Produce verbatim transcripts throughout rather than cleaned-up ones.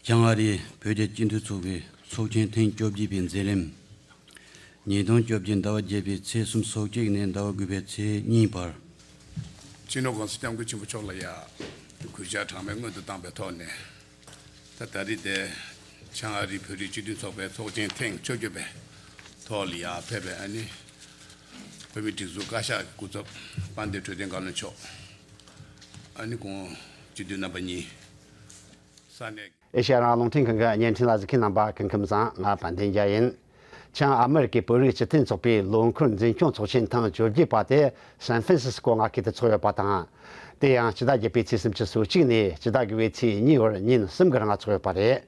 བྱང་ཨ་རིའི་བོད་རྒྱ་སྤྱི་མཐུན་ཚོགས་པའི་ཚོགས་ཆེན་ཐེངས་བཅོ་བརྒྱད་པའི་མཛད་རིམ། ཉིས་སྟོང་བཅོ་བརྒྱད་ཟླ་བ་བརྒྱད་པའི་ཚེས་སོ་གཅིག་ནས་ཟླ་བ་དགུ་པའི་ཚེས་གཉིས་བར། སྤྱི་ནོར་༸གོང་ས་༸སྐྱབས་མགོན་ཆེན་པོ་མཆོག་ལ་ཡང་གུས་ཕྱག་གྲངས་མེད་སྔོན་དུ་བཏང་པའི་ཐོག་ནས། ད་ད་རེས་དེ་བྱང་ཨ་རིའི་བོད་རིགས་སྤྱི་མཐུན་ཚོགས་པའི་ཚོགས་ཆེན་ཐེངས་བཅོ་བརྒྱད་པའི་ཐོག་ལ་ཡང་ཕེབས་པའི་ཨ་ནི་བོད་མིའི་སྒྲིག་འཛུགས་བཀའ་ཤག་གི་སྐུ་ཚབ་དཔལ་ལྡན་འཕྲོད་བསྟེན་བཀའ་བློན་མཆོག་ཨ་ནི་ཁོང་སྤྱི་འཐུས་རྣམ་པ་གཉིས། ས་གནས། ཨེ་ཤེ་ཡ་རང་དབང་རླུང་འཕྲིན་ཁང་གི་བརྙན་འཕྲིན་ལ་གཟིགས་མཁན་རྣམ་པ་སྐུ་ཁམས་བཟང་། ང་དཔལ་ལྡན་རྒྱལ་ཡིན། བྱང་ཨ་མི་རི་ཀའི་བོད་རིགས་སྤྱི་མཐུན་ཚོགས་པའི་ལོ་འཁོར་འཛིན་སྐྱོང་ཚོགས་ཆེན་ཐེངས་བཅོ་བརྒྱད་པ་དེ་སན་ཧྥ་རན་སིས་ཀོ་མངའ་ཁུལ་དུ་ཚོགས་ཡོད་པ་དང་། དེ་ཡང་སྤྱི་ཟླ་བརྒྱད་པའི་ཚེས་སུམ་ཅུ་སོ་གཅིག་ནས་སྤྱི་ཟླ་དགུ་པའི་ཚེས་གཉིས་བར་ཉིན་གསུམ་གྱི་རིང་ཚོགས་ཡོད་པ་རེད།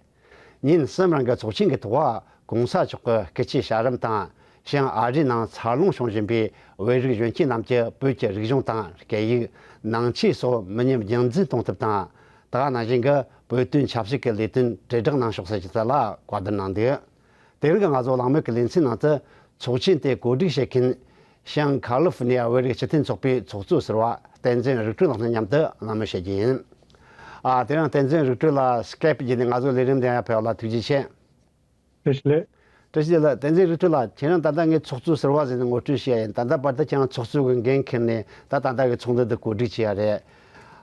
ཉིན་གསུམ་རིང་གི་ཚོགས་ཆེན་གྱི་ཐོག་གོང་ས་མཆོག་གི་སྐུ་ཚེ་ཞབས་རིམ་དང་། བྱང་ཨ་རིའི་ནང་འཚར་ལོངས་བྱུང་བཞིན་པའི་བོད་རིགས་གཞོན་སྐྱེས་རྣམས་ཀྱི་བོད་ཀྱི་རིག་གཞུང་དང་སྐད་ཡིག་ནང་ཆོས་སོགས་མི་ཉམས་རྒྱུན་འཛིན་གཏོང་ཐབས་དང་། དེ་ག་ནང་བཞིན་གྱི་བོད་དོན་ཆབ་སྲིད་ཀྱི་ལས་དོན་དྲིལ་བསྒྲགས་གནང་ཕྱོགས་སོགས་ཀྱི་ཐད་ལ་བཀའ་བསྡུར་གནང་འདུག་དེ་རིང་གི་ང་ཚོ་གླེང་མོལ་གྱི་ལེ་ཚན་ནང་དུ་ཚོགས་ཆེན་དེ་གོ་སྒྲིག་བྱེད་མཁན་བྱང་ཁ་ལི་ཧྥོ་ནི་ཡ་བོད་རིགས་སྤྱི་མཐུན་ཚོགས་པའི་ཚོགས་གཙོ་ཟུར་པ་བསྟན་འཛིན་རིག་གྲོལ་ལགས་དང་མཉམ་དུ་གླེང་མོལ་བྱེད་རྒྱུ་ཡིན། ཨ། དེ་རིང་བསྟན་འཛིན་རིག་གྲོལ་ལགས་སི་ཀེབ་བརྒྱུད་ནས་ང་ཚོའི་ལས་རིམ་དེ་ཡར་ཕེབས་པ་ལ་ཐུགས་རྗེ་ཆེ། བཀྲ་ཤིས་བདེ་ལེགས། བཀྲ་ཤིས་བདེ་ལེགས། བསྟན་འཛིན་རིག་གྲོལ་ལགས། ཁྱེད་རང་ད་ལྟ་ངས་ཚོགས་གཙོ་ཟུར་པ་ཟེར་ནས་ངོ་སྤྲོད་བྱས་ཡ་ཡིན། ད་ལྟ་བར་དུ་ཁྱེད་རང་ཚོགས་གཙོ་གི་འགན་འཁྱེར་ནས་ད་ད་ལྟ་གི་ཚོགས་འདུ་འདི་གོ་སྒྲིག་བྱས་ཡ་རེད།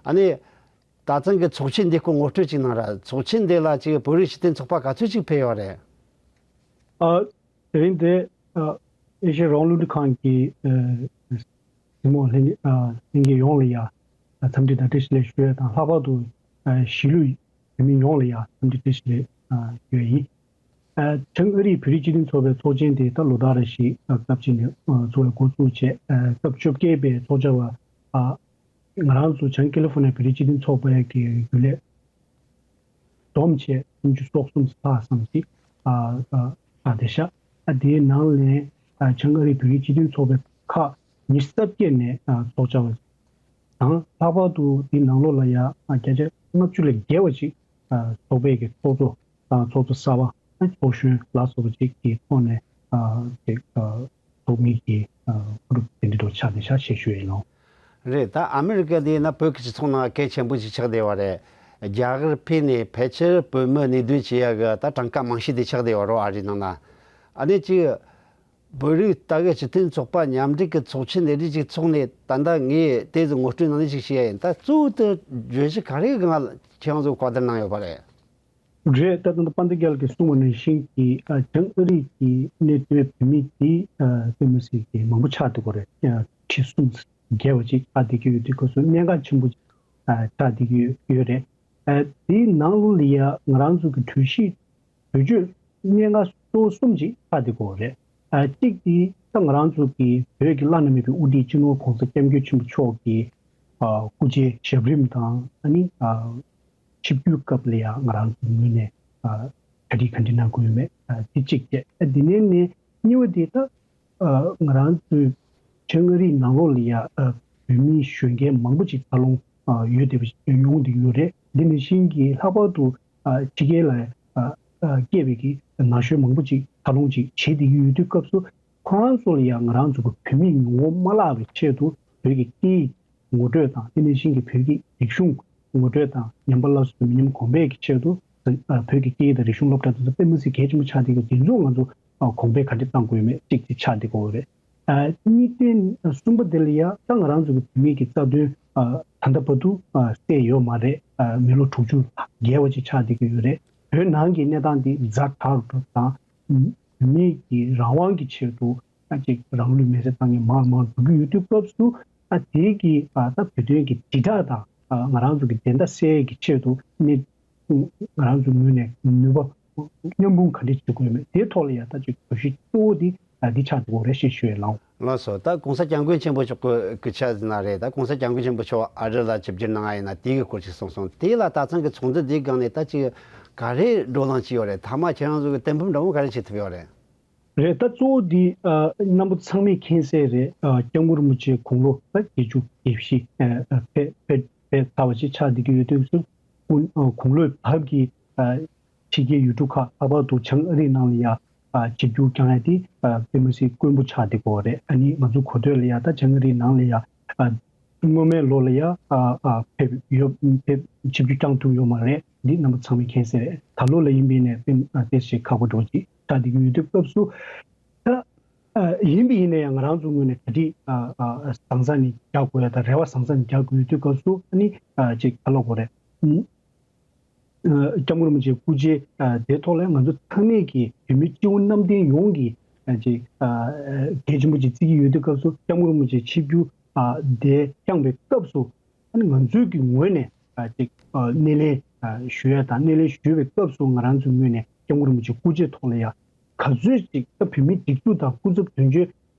ཨ་ནི། ད་ཐེངས་ཀྱི་ཚོགས་ཆེན་འདིའི་སྐོར་ངོ་སྤྲོད་ཅིག་གནང་ར། ཚོགས་ཆེན་འདི་ལ་ཅིག་བོད་རིགས་སྤྱི་མཐུན་ཚོགས་པ་ག་ཚོད་ཅིག་ཕེབས་ཡོད་རེད། ཨ། དེ་རིང་འདི་ཨ་ཨེ་ཤེ་ཡ་རང་དབང་རླུང་འཕྲིན་ཁང་གི་ཨ་གཟིགས་མོ་ལྷན་ཨ་ལྷན་རྒྱས་ཡོངས་ལ་ཡ་ཨ་འཚམས་འདྲི་དང་བཀྲ་ཤིས་བདེ་ལེགས་ཞུ་ཡ་དང་། ལྷག་པར་དུ་ཨ་གཞིས་ལུས་བོད་མི་ཡོངས་ལ་ཡ་འཚམས་འདྲི་བཀྲ་ཤིས་བདེ་ལེགས་ཨ་ཞུ་ཡ་ཡིན། ཨ་བྱང་ཨ་རིའི་བོད་རིགས་སྤྱི་མཐུན་ཚོགས་པའི་ཚོགས་ཆེན་དེ་ད་ལོ་ལྟར་རེ་བཞིན་ཨ་སྐབས་གཅིག་ནས་ཨ་ཚོགས་པའི་འགོ་བཙུགས་བྱས། ཨ་སྐབས་བཅོ་བརྒྱད་པའི་ཚོགས་བཅར་བ་ཨ་ང་རང་ཚོ་བྱང་ཀེ་ལི་ཧྥོ་ནི་ཡ་བོད་རིགས་སྤྱི་མཐུན་ཚོགས་པའི་གི་རྒྱུན་ལས་བསྡོམས་བྱས་སུམ་ཅུ་སོ་གསུམ་ལྷག་ཙམ་ཞིག་ཨ་ཨ་ཨ་བསྡད་ཤག་ཨ་དེའི་ནང་ལས་ཨ་བྱང་ཨ་རིའི་བོད་རིགས་སྤྱི་མཐུན་ཚོགས་པའི་ཁག་ཉི་ཤུ་རྩ་བརྒྱད་ནས་ཨ་ཚོགས་བཅར་བ་དང་། ལྷག་པར་དུ་དེའི་ནང་ལོགས་ལ་ཡ་ཨ་བརྒྱ་ཆ་ལྔ་བཅུ་ལས་བརྒལ་བ་ཞིག་ཨ་ཚོགས་པའི་གི་ཚོགས་གཙོ་དང་ཚོགས་གཙོ་གསར་པ་ཨ་ཚོགས་གཞོན་ལ་སོགས་པ་ཅིག་གི་ཐོག་ནས་ཨ་ཅིག་ཨ་ཚོགས་མི་གི་ཨ་གུ་རུབ་དེ་འདྲ་འདྲ་ཆགས་བསྡད་ཤག་ཞེས་ཞུ་ཡས་ཡིན་ལགས། རེད། ད་ཨ་མི་རི་ཀ་འདི་ན་བོད་ཀྱི་སྤྱི་ཚོགས་ནང་གལ་ཆེན་པོ་ཞིག་ཆགས་བསྡད་པ་རེད། རྒྱ་གར་ཕེབས་ནས་ཕལ་ཆེར་བོད་མི་གནས་སྡོད་བྱེད་ཡ་གི་ད་གྲངས་ཀ་མང་ཤོས་དེ་ཆགས་བསྡད་པ་རེད་ཨ་རིའི་ནང་ན། ཨ་ནི་ཅིག་བོད་རིགས་ད་གི་སྤྱི་མཐུན་ཚོགས་པ་མཉམ་འབྲེལ་གྱི་ཚོགས་ཆེན་དེ་འདྲ་ཅིག་ཚོགས་ནས་ད་ལྟ་ངས་དེ་ཚོ་ངོ་སྤྲོད་གནང་ནས་ཅིག་བཤད་ཡ་ཡིན། ད་གཙོ་བོ་དེ་བརྗོད་གཞི་ག་རེ་གི་ང་ཁྱེད་རང་ཚོ་བཀའ་བསྡུར་གནང་ཡོད་པ་རེད། རེད། ད་ལྟ་དཔལ་ལྡན་རྒྱལ་གྱིས་གསུངས་པ་ནང་བཞིན་གྱི་ཨ་བྱང་ཨ་རི་གི་གནས་སྡོད་བོད་མི་དེ་ཨ་དཔེ་མི་སྲིད་ཀྱི་མང་པོ་ཆགས་བསྡད་ཀྱི་ཡོད་རེད། ཨ་ཁྲི་གསུམ་བརྒལ་བ་ཅིག་ཆགས་བསྡད་ཀྱི་ཡོད་དུས་སྐབས་སུ་གནད་འགག་ཆེན་པོ་ཅིག་ཨ་ཆགས་བསྡད་ཀྱི་ཡོད་རེད། ཨ་དེའི་ནང་ལོགས་ལ་ཡ་ང་རང་ཚོ་གི་གྲོས་གཞི་བེད་སྤྱོད་གནད་འགག་གཙོ་བོ་གསུམ་ཅིག་ཆགས་བསྡད་ཀྱི་ཡོད་རེད། ཨ་གཅིག་དེ་ད་ང་རང་ཚོ་གི་བོད་ཀྱི་བླ་ན་མེད་པའི་དབུ་ཁྲིད་སྤྱི་ནོར་༸གོང་ས་༸སྐྱབས་མགོན་ཆེན་པོ་མཆོག་གི་ཨ་སྐུ་ཚེ་ཞབས་རིམ་དང་ཨ་ནི་ཨ་ཆིབས་བསྒྱུར་སྐབས་ལ་ཡང་ང་རང་ཚོའི་ངོས་ནས་ཨ་གྲ་སྒྲིག་ག་འདྲ་གནང་དགོས་ཡོད་མེད་ཨ་དེ་གཅིག་བྱས། ཨ་དེ་ནས་ནས་གཉིས་པ་དེ་ད་ཨ་ང་རང་ཚོའི་བྱང་ཨ་རིའི་ནང་ལོགས་ལ་ཡང་ཨ་བོད་མིའི་གཞོན་སྐྱེས་མང་པོ་ཅིག་འཚར་ལོངས་ཨ་ཡོད་བསྡད་པ་ཡོང་བསྡད་ཡོད་རེད། འདི་ནང་བཞིན་གྱི་ལྷག་པར་དུ་ཨ་ཕྱི་རྒྱལ་ལ་ཨ་ཨ་སྐྱེས་པའི་གི་ན་གཞོན་མང་པོ་ཅིག་འཚར་ལོངས་ཅིག་བྱེད་བསྡད་ཀྱི་ཡོད་དུས་སྐབས་སུ་ཁོ་རང་ཚོ་ལ་ཡང་ང་རང་ཚོ་གི་བོད་མིའི་ངོ་བོ་མ་བརླག་པའི་ཆེད་དུ་བོད་ཀྱི་སྐད་ཡིག་ངོ་སྤྲོད་དང་། དེ་ནང་བཞིན་གྱི་བོད་ཀྱི་རིག་གཞུང་ངོ་སྤྲོད་དང་། ཉམས་པ་སླར་གསོ་དང་མི་ཉམས་གོང་འཕེལ་གྱི་ཆེད་དུ་ཨ་བོད་ཀྱི་སྐད་ཡིག་དང་རིག་གཞུང་སློབ་གྲྭ་དེ་ཚོ་དཔེ་མི་སྲིད་གལ་ཆེན་པོ་ཆགས་བསྡད་ཀྱི་འདི་ཚོ་ང་ཚོ་ཨ་གོང་འཕེལ་ག་འདྲ་གཏང་དགོས་ཡོད་མེད་གཅིག་དེ་ཆགས་བསྡད་ཀྱི་ཡོད་རེད། ཨ་གཉིས་ལྡན་གསུམ་པ་དེ་ལ་ཡ་ད་ང་རང་ཚོ་གི་བོད་མི་གི་རྩ་དོན་ཨ་ད་ལྟ་བར་དུ་ཨ་གསལ་ཡོད་མ་རེད། ཨ་མི་ལོ་དྲུག་ཅུ་བརྒལ་བ་ཅིག་ཆགས་བསྡད་ཀྱི་ཡོད་རེད། བོད་ནང་གི་གནས་སྟངས་འདི་ཛ་དྲག་རུ་དང་། མི་གི་རང་དབང་གི་ཆེད་དུ་ཨ་ཅིག་རང་ལུས་མེར་སྲེག་བཏང་མཁན་མང་རུ་མང་རུ་འགྲོ་གི་ཡོད་དུས་སྐབས་སུ། ཨ་དེ་གི་ཨ་ད་བོད་དོན་གྱི་དྲིལ་བསྒྲགས་དང་། ཨ་ང་རང་ཚོ་གི་བདེན་མཐའ་གསལ་ཡས་ཀྱི་ཆེད་དུ་ནི་ང་རང་ཚོའི་ངོས་ནས་ནུས་པ་མཉམ་སྤུངས་ག་འདྲས་བྱེད་དགོས་མེད་དེའི་ཐོག་ལ་ཡ་ད་ཅིག་གོ་གཞི་གཙོ་བོ་འདི་ཨ་འདི་ཆགས་འདུག་རེད་ཞེས་ཞུ་ཡས་ལགས། ལགས་སོ། ད་གོང་ས་སྐྱབས་མགོན་ཆེན་པོ་མཆོག་གི་སྐུ་ཕྱག་ཟིན་ན་རེད། ད་གོང་ས་སྐྱབས་མགོན་ཆེན་པོ་མཆོག་ཨ་རི་ལ་ཆིབས་བསྒྱུར་གནང་ཡ་ཡིན་ན་དེའི་གི་སྐོར་ཅིག་གསུངས་སོང་། དེ་ལ་ད་ཐེངས་ཀྱི་ཚོགས་འདུ་འདིའི་སྒང་ནས་ད་ཅིག་ག་རེ་བགྲོ་གླེང་བྱས་ཡོད་རེད། མཐའ་མ་ཁྱེད་རང་ཚོ་གི་གཏན་ཕབ་འདྲ་བོ་ག་རེ་བྱེད་ཐུབ་ཡོད་རེད། རེད། ད་གཙོ་བོ་འདི་ཨ་རྣམ་པ་ཚང་མས་མཁྱེན་གསལ་རེད། ཨ་སྐྱབས་མགོན་རིན་པོ་ཆེ་དགུང་ལོ་ད་བརྒྱད་ཅུ་གྱ་བཞི་ཨ་ཨ་ཕེབས་ཕེབས་ཕེབས་ཚར་བ་ཞིག་ཆགས་བསྡད་ཀྱི་ཡོད་དུས་སུ། དགུང་ཨ་དགུང་ལོའི་བབ་ཀྱི་ཨ་ཕྱི་རྒྱལ་ཡུལ་གྲུ་ཁག་ལྷག་པར་དུ་བྱང་ཨ་རིའི་ནང་ལ་ཡ་ཨ་ཆིབས་བསྒྱུར་བསྐྱངས་ཡ་དེ་ཨ་དཔེ་མི་སྲིད་དཀོན་པོ་ཆགས་བསྡད་ཀྱི་ཡོད་རེད། ཨ་ནི་ང་ཚོ་གོ་ཐོས་ལ་ཡ་ད་བྱང་ཨ་རིའི་ནང་ལ་ཡ་ཨ་ སྔོན་མའི་ལོ་ལ་ཡ་ཨ་ཨ་ཕེབས་ཡོད་ཕེབས་ཆིབས་བསྒྱུར་བསྐྱངས་ཐུབ་ཡོད་མ་རེད། འདི་རྣམ་པ་ཚང་མས་མཁྱེན་གསལ་རེད། ད་ལོ་ལ་ཡིན་པའི་ནས་དཔེ་ཨ་ཏོག་ཙམ་ཁག་པོ་འགྲོ་ཅིག་ཆགས་བསྡད་ཀྱི་ཡོད་དུས་སྐབས་སུ། ད་ཨ་ཡིན་པ་ཡིན་ན་ཡང་ང་རང་ཚོ་ངོས་ནས་གྲ་སྒྲིག་ཨ་ཨ་བཟང་ས་ནས་རྒྱག་དགོས་ཡ་དང་རེ་བ་བཟང་ས་ནས་རྒྱག་དགོས་ཡོད་དུས་སྐབས་སུ་ཨ་ནི་ཨ་ཅིག་ག་ལབ་དགོས་རེད། ཨ་སྐྱབས་མགོན་རིན་པོ་ཆེའི་སྐུ་ཕྱྭ་ཨ་དེའི་ཐོག་ལ་ང་ཚོ་ཚང་མས་ཀྱི་བོད་མི་སྤྱི་བོ་གནམ་བསྟན་ཡོངས་ཀྱིས་ཨ་ཅིག་ཨ་གལ་ཆེན་པོ་ཅིག་བརྩི་གི་ཡོད་དུས་སྐབས་སུ་སྐྱབས་མགོན་རིན་པོ་ཆེའི་ཆིབས་བསྒྱུར་ཨ་དེ་བསྐྱངས་པའི་སྐབས་སུ། ཨ་ནི་ང་ཚོའི་གི་ངོས་ནས་ཨ་ཅིག་ཨ་སྣེ་ལེན་ཨ་ཞུ་ཡ་དང་སྣེ་ལེན་ཞུ་བའི་སྐབས་སུ་ང་རང་ཚོའི་ངོས་ནས་སྐྱབས་མགོན་རིན་པོ་ཆེའི་སྐུ་ཕྱྭའི་ཐོག་ལ་ཡ་ག་ཚོད་ཅིག་ད་བོད་མིའི་སྒྲིག་འཛུགས་དང་སྐུ་ཚབ་དོན་གཅོད་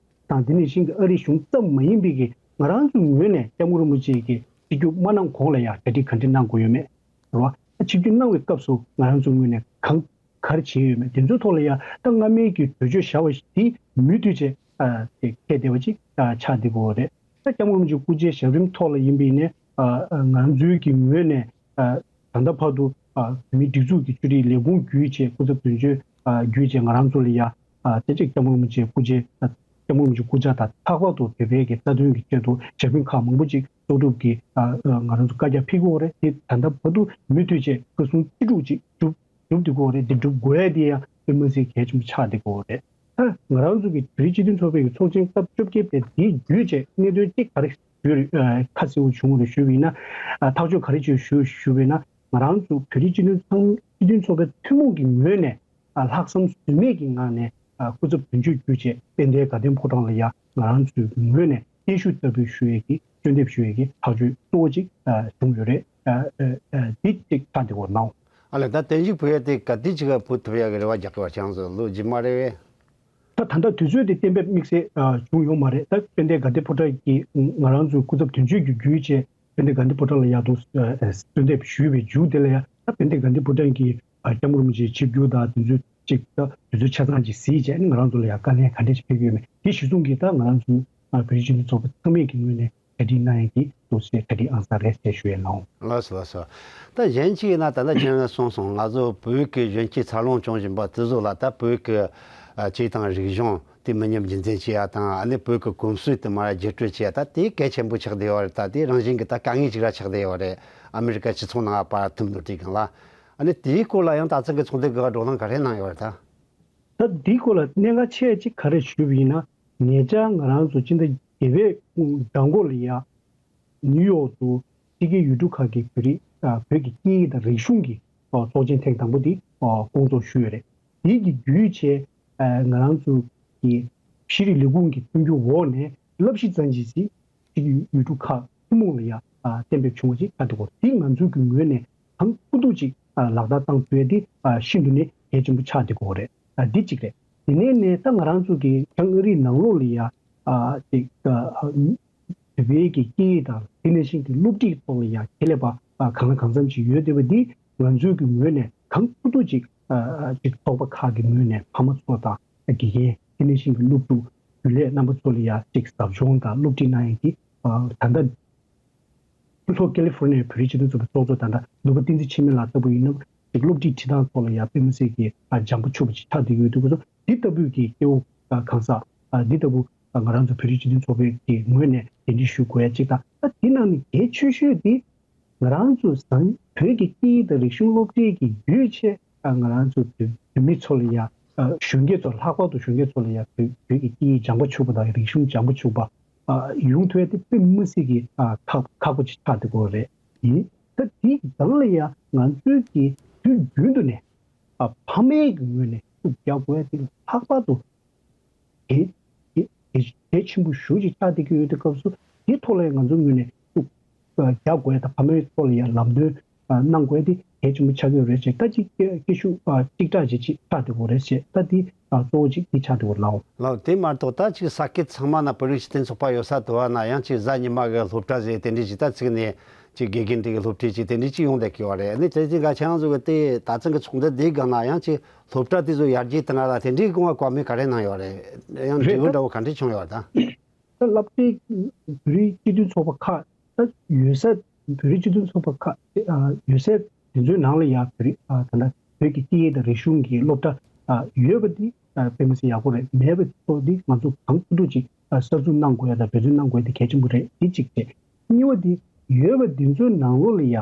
དང་དེ་ནང་བཞིན་གྱི་ཨ་རིའི་གཞུང་ཙམ་མ་ཡིན་པའི་གི་ང་རང་ཚོའི་ངོས་ནས་སྐྱབས་མགོན་རིན་པོ་ཆེ་གི་ཆིབས་བསྒྱུར་མ་གནང་གོང་ལ་ཡ་གྲ་སྒྲིག་ག་འདྲ་གནང་དགོས་ཡོད་མེད་རེད་བ། ཨ་ཆིབས་བསྒྱུར་གནང་བའི་སྐབས་སུ་ང་རང་ཚོའི་ངོས་ནས་གང་ག་རེ་བྱས་ཡོད་མེད་དེ་ཚོའི་ཐོག་ལ་ཡ་ད་སྔ་མའི་གི་གྲོས་ཆོད་བཞག་པ་ཞིག་དེ་མུ་མཐུད་བྱས་ཨ་དེ་འཁེལ་བསྡད་པ་ཅིག་ཨ་ཆགས་བསྡད་ཀྱི་ཡོད་རེད། ད་སྐྱབས་མགོན་རིན་པོ་ཆེ་སྐུ་ཕྱྭའི་ཞབས་རིམ་ཐོག་ལ་ཡིན་པ་ཡིན་ནའི་ཨ་ཨ་ང་ཚོའི་གི་ངོས་ནས་ཨ་ད་ལྟ་བར་དུ་ཨ་བོད་མིའི་སྒྲིག་འཛུགས་ཀྱི་བཅོས་སྒྲིག་ལས་ཁུངས་བརྒྱུད་བྱས་སྐུ་ཚབ་དོན་གཅོད་ཨ་བརྒྱུད་བྱས་ང་རང་ཚོ་ལ་ཡ་ཨ་དེ་ཅིག་སྐྱབས་མགོན་རིན་པོ་ཆེ་སྐུ་ཕྱྭ་ཨ་སྐྱབས་མགོན་རིན་པོ་ཆེ་སྐུ་ཕྱྭ་དང་ལྷག་པར་དུ་བོད་པའི་གི་རྩ་དོན་གྱི་ཆེད་དུ་ཞབས་རིམ་ཁག་མང་པོ་ཅིག་གཙོ་སྒྲུབ་ཀྱིས་ཨ་ཨ་ང་རང་ཚོ་བཀའ་རྒྱ་ཕེབས་ཀྱི་ཡོད་རེད། དེ་ད་ལྟ་བར་དུ་མུ་མཐུད་བྱས་སྐུ་སྲུང་ཅི་སྒྲུབ་ཅིག་སྒྲུབ་སྒྲུབ་བསྡད་ཀྱི་ཡོད་རེད། དེ་སྒྲུབ་དགོས་ཡ་དེ་ཡང་དཔེ་མི་སྲིད་གལ་ཆེན་པོ་ཆགས་བསྡད་ཀྱི་ཡོད་རེད། ད་ང་རང་ཚོ་གི་བོད་རིགས་སྤྱི་མཐུན་ཚོགས་པའི་གི་ཚོགས་ཆེན་སྐབས་བཅོ་བརྒྱད་པའི་དེའི་བརྒྱུད་བྱས་གནད་དོན་གཅིག་ག་རེ་ཞུས་རེད། ཨ་ཁ་གསལ་པོ་བྱུང་བ་རེད་ཞུས་པ་ཡིན་ན། ཨ་ཐག་གཅོད་ག་རེ་བྱས་ཞུ་ཞུས་པ་ཡིན་ན། ང་རང་ཚོ་བོད་རིགས་སྤྱི་མཐུན་ཚང་སྤྱི་མཐུན་ཚོགས་པའི་ཐུན་མོང་གི་ངོས་ནས་ཨ་ལྷག་བསམ་ཟོལ་མེད་ཀྱི་ངང་ནས་ཨ་སྐུ་ཚབ་དོན་གཅོད་བརྒྱུད་བྱས་དཔལ་ལྡན་དགའ་ལྡན་ཕོ་བྲང་ལ་ཡ་ང་རང་ཚོའི་ངོས་ནས་སྙན་ཞུ་ལྟ་བུ་ཞུ་ཡས་ཀྱི་གཅོད་འདེབས་ཞུ་ཡས་ཀྱི་ཐག་གཅོད་གཙོ་བོ་གཅིག་ཨ་བྱུང་ཡོད་རེད། ཨ་ཨ་ཨ་འདི་གཅིག་ཆགས་བསྡད་ཡོད་ནའང་། ཨ་ལས་ད་བརྟན་བཞུགས་ཕུལ་ཡ་དེ་ག་དུས་ཅིག་ཕུལ་ཐུབ་ཡ་གི་རེ་བ་རྒྱག་གི་བ་ཅང་ཟེར་ལོ་རྗེས་མ་རེད་བས། ད་ད་ལྟ་དུས་ཚོད་དེ་གཏན་འབེབས་དམིགས་བསལ་ཨ་བྱུང་ཡོད་མ་རེད། ད་དཔལ་ལྡན་དགའ་ལྡན་ཕོ་བྲང་གིས་ང་རང་ཚོའི་སྐུ་ཚབ་དོན་གཅོད་ཀྱིས་བརྒྱུད་བྱས་དཔལ་ལྡན་དགའ་ལྡན་ཕོ་བྲང་ལ་ཡར་དུ་ཨ་ཨ་གསོལ་འདེབས་ཞུས་པའི་མཇུག་དེ་ལ་ཡ་ད་དཔལ་ལྡན་དགའ་ལྡན་ཕོ་བྲང་གིས་ཨ་སྐྱབས་མགོན་རིན་པོ་ཆེའི་ཆིབས་བསྒྱུར་དང་དེ་ཚོ་གཅིག་ད་དུས་ཚོད་ཆ་ཚང་གཅིག་གཟིགས་བྱས་ནས་ང་རང་ཚོ་ལ་ཡ་བཀའ་ལན་ག་འདྲས་ཞིག་ཕེབས་ཀྱི་ཡོད་མེད་དེ་གཞི་བཟུང་གིས་ད་ང་རང་ཚོའི་ཨ་བོད་རིགས་སྤྱི་མཐུན་ཚོགས་པ་ཚང་མས་ཀྱི་ངོས་ནས་གྲ་སྒྲིག་གནང་ཡས་ཀྱི་འདུག་ཟེར་གྲ་སྒྲིག་ཨང་གསར་རེད་ཟེར་ཞུ་ཡས་ལགས། ལགས་སོ་ལགས་སོ། ད་གཞན་གཅིག་ཡིན་ན་ད་ལྟ་ཁྱེད་རང་གསུངས་སོང་། ང་ཚོ་བོད་ཀྱི་གཞོན་སྐྱེས་འཚར་ལོངས་བྱུང་བཞིན་པ་དེ་ཚོ་ལ་ད་བོད་ཀྱི་ཨ་ཆོས་དང་རིག་གཞུང་དེ་མི་ཉམས་རྒྱུན་འཛིན་བྱེད་ཡ་དང་ཨ་ནི་བོད་ཀྱི་གོམས་སྲོལ་དེ་མར་བརྒྱུད་སྤྲོད་བྱེད་ཡ་ད་དེ་གལ་ཆེན་པོ་ཆགས་བསྡད་ཡོད་རེད། ད་དེ་རང་བཞིན་གྱི་ད་དཀའ་ངལ་ཅིག་ར་ཆགས་བསྡད་ཡོད་རེད། ཨ་མི་རི་ཀ་སྤྱི་ཚོགས་ནང་བར་ཐུམ་དུ་བྲིས་གང་ལ་ཨ་ནི་དེའི་སྐོར་ལ་ཡང་ད་ཚང་གི་ཚོགས་འདུ་གི་བགྲོ་གླེང་ག་རེ་གནང་ཡོད་རེད་ད། ད་འདིའི་སྐོར་ལ་གནད་འགག་ཆེ་ཅིག་ག་རེ་ཞུས་པ་ཡིན་ན། ཉེ་ཆར་ང་རང་ཚོ་སྤྱི་ཟླ་བརྒྱད་པའི་མདང་དགོང་ལ་ཡ། ནིའུ་ཡོག་ཏུ་ཕྱི་རྒྱལ་ཡུལ་གྲུ་ཁག་གི་བོད་རིགས་ཨ་བོད་ཀྱི་སྐད་ཡིག་དང་རིག་གཞུང་གི་ཨ་ཚོགས་ཆེན་ཐེངས་དང་པོ་དེ་ཨ་སྐོང་ཚོགས་ཞུས་ཡོད་རེད། དེ་གི་བརྒྱུད་བྱས་ཨ་ང་རང་ཚོ་གི་ཤེས་རིག་ལས་ཁུངས་ཀྱི་མཐུན་འགྱུར་འོག་ནས་བསླབ་གཞི་རྩ་འཛིན་ཅིག་ཕྱི་རྒྱལ་ཡུལ་གྲུ་ཁག་ཐུན་མོང་ལ་ཡ་ཨ་གཏན་འབེབས་བྱུང་བ་ཅིག་ཆགས་འདུག་གོ། དེ་ང་ཚོའི་གི་ངོས་ནས་གང་ཐུབ་ཐུབ་ཅིག་ཨ་ལག་བསྟར་བཏང་ཐུབ་ཡ་དེ་ཨ་ཤིན་ཏུ་ནས་གལ་ཆེན་པོ་ཆགས་འདུག་གོ་རེད། ཨ་འདི་གཅིག་རེད། དེ་ནས་ནས་ད་ང་རང་ཚོ་གི་བྱང་ཨ་རིའི་ནང་ལོགས་ལ་ཡ་ཨ་ཅིག་ཨ་བོད་པའི་གི་སྐད་ཡིག་དང་དེ་ནང་བཞིན་གྱི་སློབ་ཁྲིད་ཐོག་ལ་ཡ་ཁྱད་ལས་པ་ཨ་གང་ལ་གང་འཚམ་ཅིག་ཡོད་བསྡད་པ་འདི་ང་ཚོའི་གི་ངོས་ནས་གང་ཐུབ་ཐུབ་ཅིག་ཨ་ཅིག་ཚོགས་པ་ཁག་གི་ངོས་ནས་ཕ་མ་ཚོ་དང་དགེ་རྒན་དེ་ནང་བཞིན་གྱི་སློབ་ཕྲུག་རྒྱུན་ལས་རྣམ་པ་ཚོ་ལ་ཡ་ཅིག་ཟབ་སྦྱོང་དང་སློབ་ཁྲིད་གནང་ཡས་ཀྱི་ཨ་ད་ལྟ་ལྷོ་ཀེ་ལི་ཧྥོར་ནི་ཡའི་བོད་རིགས་སྤྱི་མཐུན་ཚོགས་པའི་ཚོགས་གཙོ་ད་ལྟ་ནོར་བུ་བསྟན་འཛིན་འཆི་མེད་ལགས་ལྟ་བུ་ཡིན་ན་ཅིག་སློབ་ཁྲིད་ཁྲིད་སྟངས་ཐོག་ལ་ཡ་དཔེ་མི་སྲིད་ཀྱི་ཨ་སྦྱང་པ་ཆོག་པ་ཅིག་ཆགས་བསྡད་ཡོད་དུས་ཁོ་ཚོ་འདི་ལྟ་བུའི་གི་སྐྱེ་བོ་ཨ་གང་ཟག་ཨ་འདི་ལྟ་བུ་ཨ་ང་རང་ཚོ་བོད་རིགས་སྤྱི་མཐུན་ཚོགས་པའི་གི་ངོས་ནས་གདན་འདྲེན་ཞུ་དགོས་ཡ་གཅིག་དང་། ཨ་དེ་ནང་ནས་གལ་ཆེ་ཤོས་དེ་ང་རང་ཚོ་བཟང་བོད་ཀྱི་སྐད་ཡིག་དང་རིག་གཞུང་སློབ་ཁྲིད་ཀྱི་བརྒྱུད་བྱས་ཨ་ང་རང་ཚོ་བོད་བོད་མི་ཚོ་ལ་ཡ་ཨ་གཞོན་སྐྱེས་ཚོ་ལྷག་པར་དུ་གཞོན་སྐྱེས་ཚོ་ལ་ཡ་བོད་བོད་ཀྱི་སྐད་ཡིག་སྦྱང་པ་ཆོག་པ་དང་རིག་གཞུང་སྦྱང་པ་ཆོག་པ་ཨ་ཡོང་ཐུབ་ཡ་དེ་དཔེ་མི་སྲིད་ཀྱི་ཨ་ཁག་ཁག་པོ་ཅིག་ཆགས་བསྡད་ཀྱི་ཡོད་རེད། ཡིན། ད་དེའི་སྒང་ལ་ཡ་ང་ཚོའི་གི་དུས་རྒྱུན་དུ་ནས་ཨ་ཕ་མའི་གི་ངོས་ནས་ཤུགས་རྒྱག་དགོས་ཡ་དེ་ལྷག་པར་དུ་གལ་གལ་གལ་གལ་ཆེན་པོ་ཞེ་པོ་ཅིག་ཆགས་བསྡད་ཀྱི་ཡོད་དུས་སྐབས་སུ་དེའི་ཐོག་ལ་ཡ་ང་ཚོའི་ངོས་ནས་ཤུགས་རྒྱག་དགོས་ཡ་དང་ཕ་མའི་ཐོག་ལ་ཡ་ལམ་སྟོན་གནང་དགོས་ཡ་དེ་གལ་ཆེན་པོ་ཆགས་ཀྱི་ཡོད་རེད་ཅེས་ད་ཅིག་སྐད་སྐད་ཤུགས་ཨ་གཅིག་གྲགས་ཅིག་ཅིག་ཆགས་བསྡད་ཀྱི་ཡོད་རེད་ཅེས་ད་དེ་ཨ་གཙོ་བོ་ཅིག་དེ་ཆགས་བསྡད་ཀྱི་ཡོད་ལགས། ལགས། དེ་མ་གཏོགས་ད་ཅིག་ས་ཁུལ་ཚང་མ་ན་བོད་རིགས་སྤྱི་མཐུན་ཚོགས་པ་ཡོད་ས་དུ་བ་ན་ཡང་ཅིག་གཟའ་ཉི་མ་གི་སློབ་གྲྭ་ཟེར་དེ་འདྲས་ཅིག་ད་ཚིག་ནས་ཅིག་དགེ་རྒན་དེ་གི་སློབ་ཁྲིད་ཅིག་དེ་འདྲས་ཅིག་ཡོང་བསྡད་ཀྱི་ཡོད་རེད། ཨ་ནི་དེ་ཅིག་ག་ཁྱེད་རང་ཚོ་གི་དེ་ད་ཚང་གི་ཚོགས་འདུ་དེའི་སྒང་ན་ཡང་ཅིག་སློབ་གྲྭ་དེ་ཚོ་ཡར་རྒྱས་གཏང་ཡ་ལ་དེ་འདྲས་སྐུ་ངལ་བཀལ་མུས་ག་རེ་གནང་ཡོད་རེད། ཡང་འབྲས་བུ་འདྲ་བོ་ག་འདྲས་བྱུང་ཡོད་རེད་ད། ད་སློབ་གྲྭའི་བོད་རིགས་སྤྱི་མཐུན་ཚོགས་པ་ཁག་ད་ཡོད་ས་བོད་རིགས་སྤྱི་མཐུན་ཚོགས་པ་ཁག་ཨ་ཡོད་ས་དེ་ཚོའི་ནང་ལ་ཡ་བོད་རིགས་ཨ་ད་ལྟ་བོད་ཀྱི་སྐད་ཡིག་དང་རིག་གཞུང་གི་སློབ་གྲྭ་ཨ་ཡོད་པ་འདི་ཨ་དཔེ་མི་སྲིད་ཡག་པོ་རེད། མེད་པ་ཚོ་འདི་ང་ཚོ་གང་ཐུབ་ཐུབ་ཅིག་ཨ་གསར་འཛུགས་གནང་དགོས་ཡ་དང་འབད་བརྩོན་གནང་དགོས་ཡ་དེ་གལ་ཆེན་པོ་རེད། འདི་གཅིག་བྱས། གཉིས་པ་འདི་ཡོད་པ་འདི་ཚོའི་ནང་ལོགས་ལ་ཡ།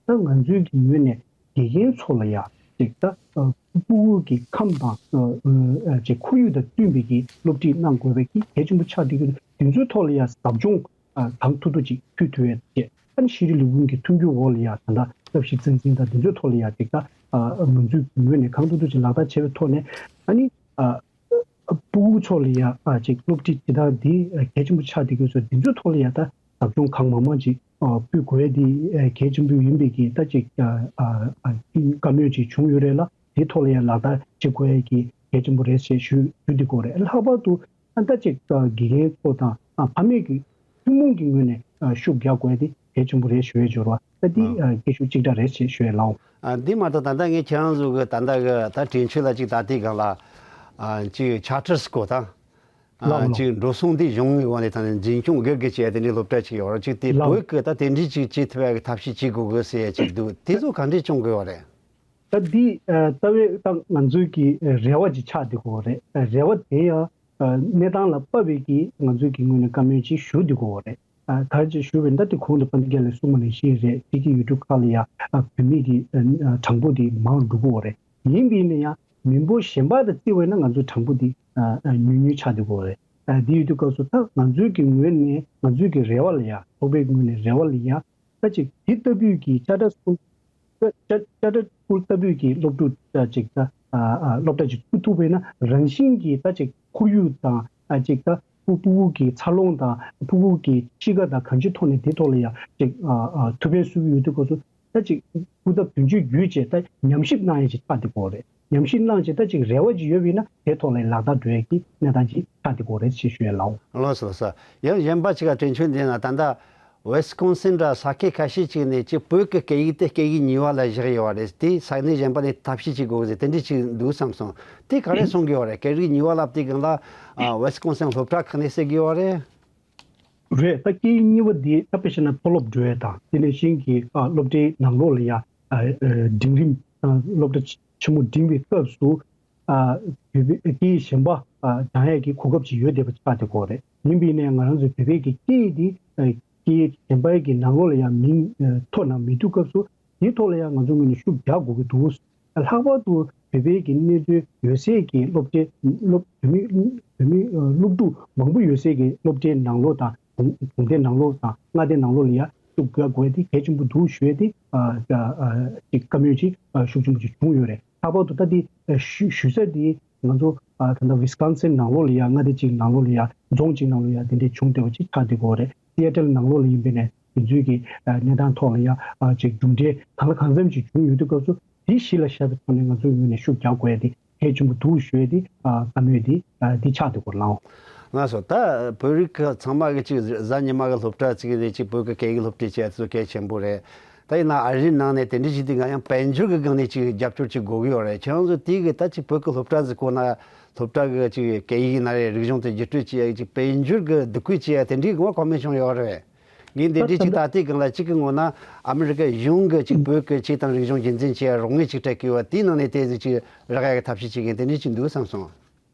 ད་ང་ཚོའི་གི་ངོས་ནས་དགེ་རྒན་ཚོ་ལ་ཡ་ཅིག་ད་ཨ་ཕྲུ་གུ་གི་ཁམས་དང་ཨ་ཨ་ཅིག་ཁོར་ཡུག་དང་བསྟུན་པའི་གི་སློབ་ཁྲིད་གནང་དགོས་པའི་གི་གལ་ཆེན་པོ་ཆགས་བསྡད་ཀྱི་འདུག་འདི་ཚོའི་ཐོག་ལ་ཡ་ཟབ་སྦྱོང་ཨ་གང་ཐུབ་ཐུབ་ཅིག་ཕུལ་ཐུབ་ཡ་བྱས། ཨ་ནི་ཤེས་རིག་ལས་ཁུངས་ཀྱི་མཐུན་འགྱུར་འོག་ལ་ཡ་ད་ལྟ་ཐབས་ཤེས་རྩ་འཛིན་དང་འདི་ཚོའི་ཐོག་ལ་ཡ་ཅིག་ད་ཨ་ང་ཚོའི་ངོས་ནས་གང་ཐུབ་ཐུབ་ཅིག་ལག་བསྟར་བྱས་པའི་ཐོག་ནས། ཨ་ནི་ཨ་ཕྲུ་གུ་ཚོ་ལ་ཡ་ཨ་ཅིག་སློབ་ཁྲིད་ཇི་ལྟར་འདི་གལ་ཆེན་པོ་ཆགས་བསྡད་ཀྱི་ཡོད་ཟེར་འདི་ཚོའི་ཐོག་ལ་ཡ་ད་ཟབ་སྦྱོང་གང་མང་མང་ཅིག་ཨ་ཕུལ་དགོས་ཡ་འདི་ཨ་གལ་ཆེན་པོ་ཡིན་པའི་གི་ད་ཅིག་ཨ་ཨ་ཨ་བཀའ་མོལ་ཅིག་བྱུང་ཡོད་རེད་ལ། དེའི་ཐོག་ལ་ཡ་ལག་བསྟར་བྱེད་དགོས་ཡ་གི་གལ་ཆེན་པོ་རེད་ཞེས་ཞུ་ཞུ་བསྡད་ཀྱི་ཡོད་རེད། ལྷག་པར་དུ་ཨ་ད་ཅིག་ཨ་དགེ་རྒན་ཚོ་དང་ཨ་ཕ་མེས་ཀྱི་ཐུན་མོང་གི་ངོས་ནས་ཨ་ཤུགས་རྒྱག་དགོས་ཡ་དེ་གལ་ཆེན་པོ་རེད་ཞུ་ཡ་འབྱོར་བ། ད་འདི་ཨ་ཨ་སྐད་ཤུགས་གཅིག་སྒྲ་རེད་ཞེས་ཞུ་ཡ་ལའོ། ཨ་འདི་མ་གཏོགས་ད་ལྟ་ངས་ཁྱེད་རང་ཚོ་གི་ད་ལྟ་གི་ད་དྲིན་ཆོས་ལ་ཅིག་ད་ལྟའི་སྒང་ལ་ཨ་ཅིག་charter school དང་། ལགས་ཨ་ལགས། ཅིག་འགྲོ་སོང་འདི་གཞུང་གི་ངོས་ནས་ད་ནི་འཛིན་སྐྱོང་སྒེར་གྱི་བྱས་དེ་འདྲའི་སློབ་གྲྭ་ཅིག་ཡོད་རེད། ཅིག་དེ་ལགས། བོད་ཀྱི་ད་དེ་འདྲའི་ཅིག་བྱེད་ཐུབ་ཡ་གི་ཐབས་ཤེས་བྱེད་དགོས་གི་ཟེར་ཡ་ཅིག་འདུག་དེ་ཚོ་ག་འདྲས་སྐྱོང་དགོས་པ་རེད། ད་འདི་ཨ་རྩ་བའི་ད་ང་ཚོའི་གི་རེ་བ་ཅིག་ཆགས་བསྡད་ཀྱི་ཡོད་རེད། རེ་བ་དེ་ཡང་ཨ་གནས་སྟངས་ལ་དཔག་པའི་གི་ང་ཚོའི་གི་ངོས་ནས་བཀའ་མོལ་ཅིག་ཞུ་བསྡད་ཀྱི་ཡོད་རེད། ཨ་ག་རེ་ཅིག་ཞུ་བས་ན། ད་དེ་གོང་དུ་དཔལ་ལྡན་རྒྱལ་ལགས་གསུངས་པ་ནང་བཞིན་རེད། དེ་གི་ཡུལ་གྲུ་ཁག་ལ་ཡ་ཨ་བོད་མི་གི་ཨ་ཨ་གྲངས་འབོར་དེ་མང་འགྲོ་གི་ཡོད་རེད། ཡིན་པའི་ནས་ཡང་མི་འབོར་གཞན་པ་དང་བརྩི་བས་ན་ང་ཚོའི་གྲངས་འབོར་དེ་ཨ་ཨ་ཉུང་ཉུང་ཆགས་བསྡད་ཀྱི་ཡོད་རེད། ཨ་དེ་ཡོད་དུས་སྐབས་སུ་ད་ང་ཚོའི་གི་ངོས་ནས་ང་ཚོའི་གི་རེ་བ་ལ་ཡ། ཚོགས་པའི་ངོས་ནས་རེ་བ་ལ་ཡ། ད་ཅིག་དེ་ལྟ་བུའི་གི་charter school། ཅ་ཅ་charter school ལྟ་བུའི་གི་སློབ་ཕྲུག་ད་ཅིག་ད་ཨ་ཨ་སློབ་གྲྭ་ཅིག་བཙུགས་ཐུབ་པས་ན། རང་བཞིན་གྱིས་ད་ཅིག་ཁོར་ཡུག་དང་ཨ་ཅིག་ད་ཕྲུ་ཕྲུ་གུ་གི་འཚར་ལོངས་དང་ཕྲུ་གུ་གི་གཤིས་ཀ་དང་གང་ཅིའི་ཐོག་ནས་དེ་ཐོག་ལ་ཡ་ཅིག་ཨ་ཨ་ཐུགས་ཕན་གསོས་ཀྱི་ཡོད་དུས་སྐབས་སུ། ད་ཅིག་སྐུ་ཚབ་དོན་གཅོད་བརྒྱུད་བྱས་ད་ཉམས་ཞིབ་གནང་ཡ་ཅིག་ཆགས་བསྡད་ཀྱི་ཡོད་རེད། ཉམས་ཞིབ་གནང་བྱས་ད་ཅིག་རེ་བ་ཅིག་ཡོད་པ་ཡིན་ན་དེ་ཐོག་ལ་ལག་བསྟར་འགྲོ་ཡ་གི་གནས་སྟངས་ཅིག་ཆགས་བསྡད་ཀྱི་ཡོད་རེད་ཅེས་ཞུ་ཡ་ལའོ། ལགས་སོ་ལགས་སོ། ཡང་གཞན་པ་ཅིག་ལ་དྲིན་ཆོས་འདི་ན་ད་ལྟ་Wisconsin འདྲ་ས་ཁུལ་ཁ་ཤས་ཅིག་ནས་ཅིག་བོད་ཀྱི་སྐད་ཡིག་དེ་སྐད་ཡིག་གཉིས་པ་ལ་བཞག་ཡོད་པ་རེད། དེ་ས་གནས་གཞན་པ་ནས་ཐབས་ཤེས་ཅིག་དགོས་ཟེར་དེ་འདྲ་ཅིག་འདུག་བསམ་སོང་། དེ་ག་རེ་གསུང་གི་ཡོད་རེད། སྐད་རིགས་གཉིས་པ་ལབ་དུས་སྒང་ལ་ཨ་Wisconsin སློབ་གྲྭ་ཁག་ནས་ཟེར་གི་ཡོད་རེད། རེད། ད་སྐད་ཡིག་གཉིས་པ་འདི་ད་དཔེ་བཞག་ན་མཐོ་སློབ་འགྲོ་ཡས་དང་དེ་ནང་བཞིན་གྱི་ཨ་སློབ་གྲྭའི་ནང་ལོགས་ལ་ཡ་ཨ་ཨ་འབྲིང་རིམ་ཨ་སློབ་གྲྭ་ཆེན་མོ་འབྲིང་བའི་སྐབས་སུ་ཨ་བོད་པའི་སྐད་ཡིག་གཞན་པ་ཨ་སྦྱང་ཡས་ཀྱི་གོ་སྐབས་ཅིག་ཡོད་བསྡད་པ་ཆགས་བསྡད་ཀྱི་ཡོད་རེད། ཡིན་པའི་ནས་ང་རང་ཚོའི་བོད་པའི་གི་སྐད་ཡིག་འདི་ཨ་སྐད་ཡིག་གཞན་པའི་གི་ནང་ལོགས་ལ་ཡ་མིང་ཨ་ཐོ་ན་མི་ཐུག་སྐབས་སུ། དེའི་ཐོག་ལ་ཡང་ང་ཚོ་ངོས་ནས་ཤུགས་རྒྱག་དགོས་ཀྱི་འདུག་ལྷག་པར་དུ་བོད་པའི་གི་གནས་ཚུལ་ཡོད་སའི་གི་སློབ་གྲྭའི་སློབ་བོད་མི་བོད་མི་སློབ་ཕྲུག་མང་པོ་ཡོད་སའི་གི་སློབ་གྲྭའི་ནང་ལོགས་དང་གྲོང་གྲོང་སྡེའི་ནང་ལོགས་དང་མངའ་སྡེའི་ནང་ལོགས་ལ་ཡང་ཤུགས་རྒྱག་དགོས་དེ་གལ་ཆེན་པོ་འདུག་ཞུ་ཡས་དེ་ཅིག་བཀའ་མོལ་ཅིག་ཤུགས་ཆེན་པོ་ཅིག་བྱུང་ཡོད་རེད། ལྷག་པར་དུ་ད་དེ་ཞུ་ཞུ་ས་དེ་ང་ཚོ་ད་ལྟ་ཝི་སི་ཀོན་སིན་ནང་ལོགས་ལ་ཡང་མངའ་སྡེ་གཅིག་ནང་ལོགས་ལ་ཡང་རྫོང་གཅིག་ནང་ལོགས་ལ་ཡང་དེ་འདྲས་བྱུང་བསྡད་པ་ཅིག་ཆགས་བསྡད་ཀྱི་ཡོད་རེད། སི་ཨེ་ཊལ་ནང་ལོགས་ལ་ཡིན་པའི་ནས་དེ་ཚོའི་གི་གནས་སྟངས་ཐོག་ལ་ཡང་ཅིག་གྲུབ་འབྲས་གང་ལ་གང་འཚམ་ཅིག་བྱུང་ཡོད་དུས་སྐབས་སུ་དེ་གཞི་ལ་བཞག་པའི་ཐོག་ནས་ང་ཚོའི་ངོས་ནས་ཤུགས་རྒྱག་དགོས་ཡ་དེ་གལ་ཆེན་པོ་འདུག་ཞུ་ཡ་དེ་བཀའ་མོལ་དེ་འདི་ཆགས་འདུག་གོ་ལགས། ལགས་སོ། ད་བོད་རིགས་ཚང་མ་གི་ཅིག་གཟའ་ཉི་མ་གི་སློབ་གྲྭ་ཅིག་ནས་ཅིག་བོད་ཀྱི་སྐད་ཡིག་སློབ་ཁྲིད་བྱས་ཚུལ་གལ་ཆེན་པོ་རེད། ད་ཡིན་ན་ཨ་རིའི་ནང་ནས་དེ་འདྲ་ཞིག་དེ་ང་ཡང་དཔལ་འབྱོར་གྱི་སྒང་ནས་ཅིག་རྒྱབ་སྐྱོར་ཅིག་དགོས་ཀྱི་ཡོད་རེད། ཁྱེད་རང་ཚོ་དེ་གི་ད་ཅིག་བོད་ཀྱི་སློབ་གྲྭ་ཟིག་དགོས་ན་སློབ་གྲྭ་གི་ཅིག་སྐད་ཡིག་ན་རེད། རིག་གཞུང་དེ་བརྒྱུད་སྤྲོད་བྱེད་ཡ་ཅིག་དཔལ་འབྱོར་གྱི་སྡུག་སྐུལ་བྱེད་ཡ་དེ་འདྲའི་ངོ་ཁོ་མི་བྱུང་ཡོད་རེད། ངས་འདི་འདྲའི་ཅིག་ད་ལྟའི་སྒང་ལ་གཅིག་གི་ངོ་ན་ཨ་མི་རི་ཀ་གཞུང་གི་ཅིག་བོད་ཀྱི་ཆོས་དང་རིག་གཞུང་རྒྱུན་འཛིན་བྱེད་ཡ་རོགས་དངུལ་ཅིག་སྤྲད་ཀྱི་ཡོད་པ་དེའི་ནང་ནས་དེ་ཟིག་ཅིག་རག་ཡ་གི་ཐབས་ཤེས་ཅིག་ཡིན་དེ་འདྲའི་ཅིག་འདུག་བསམ་སོང་།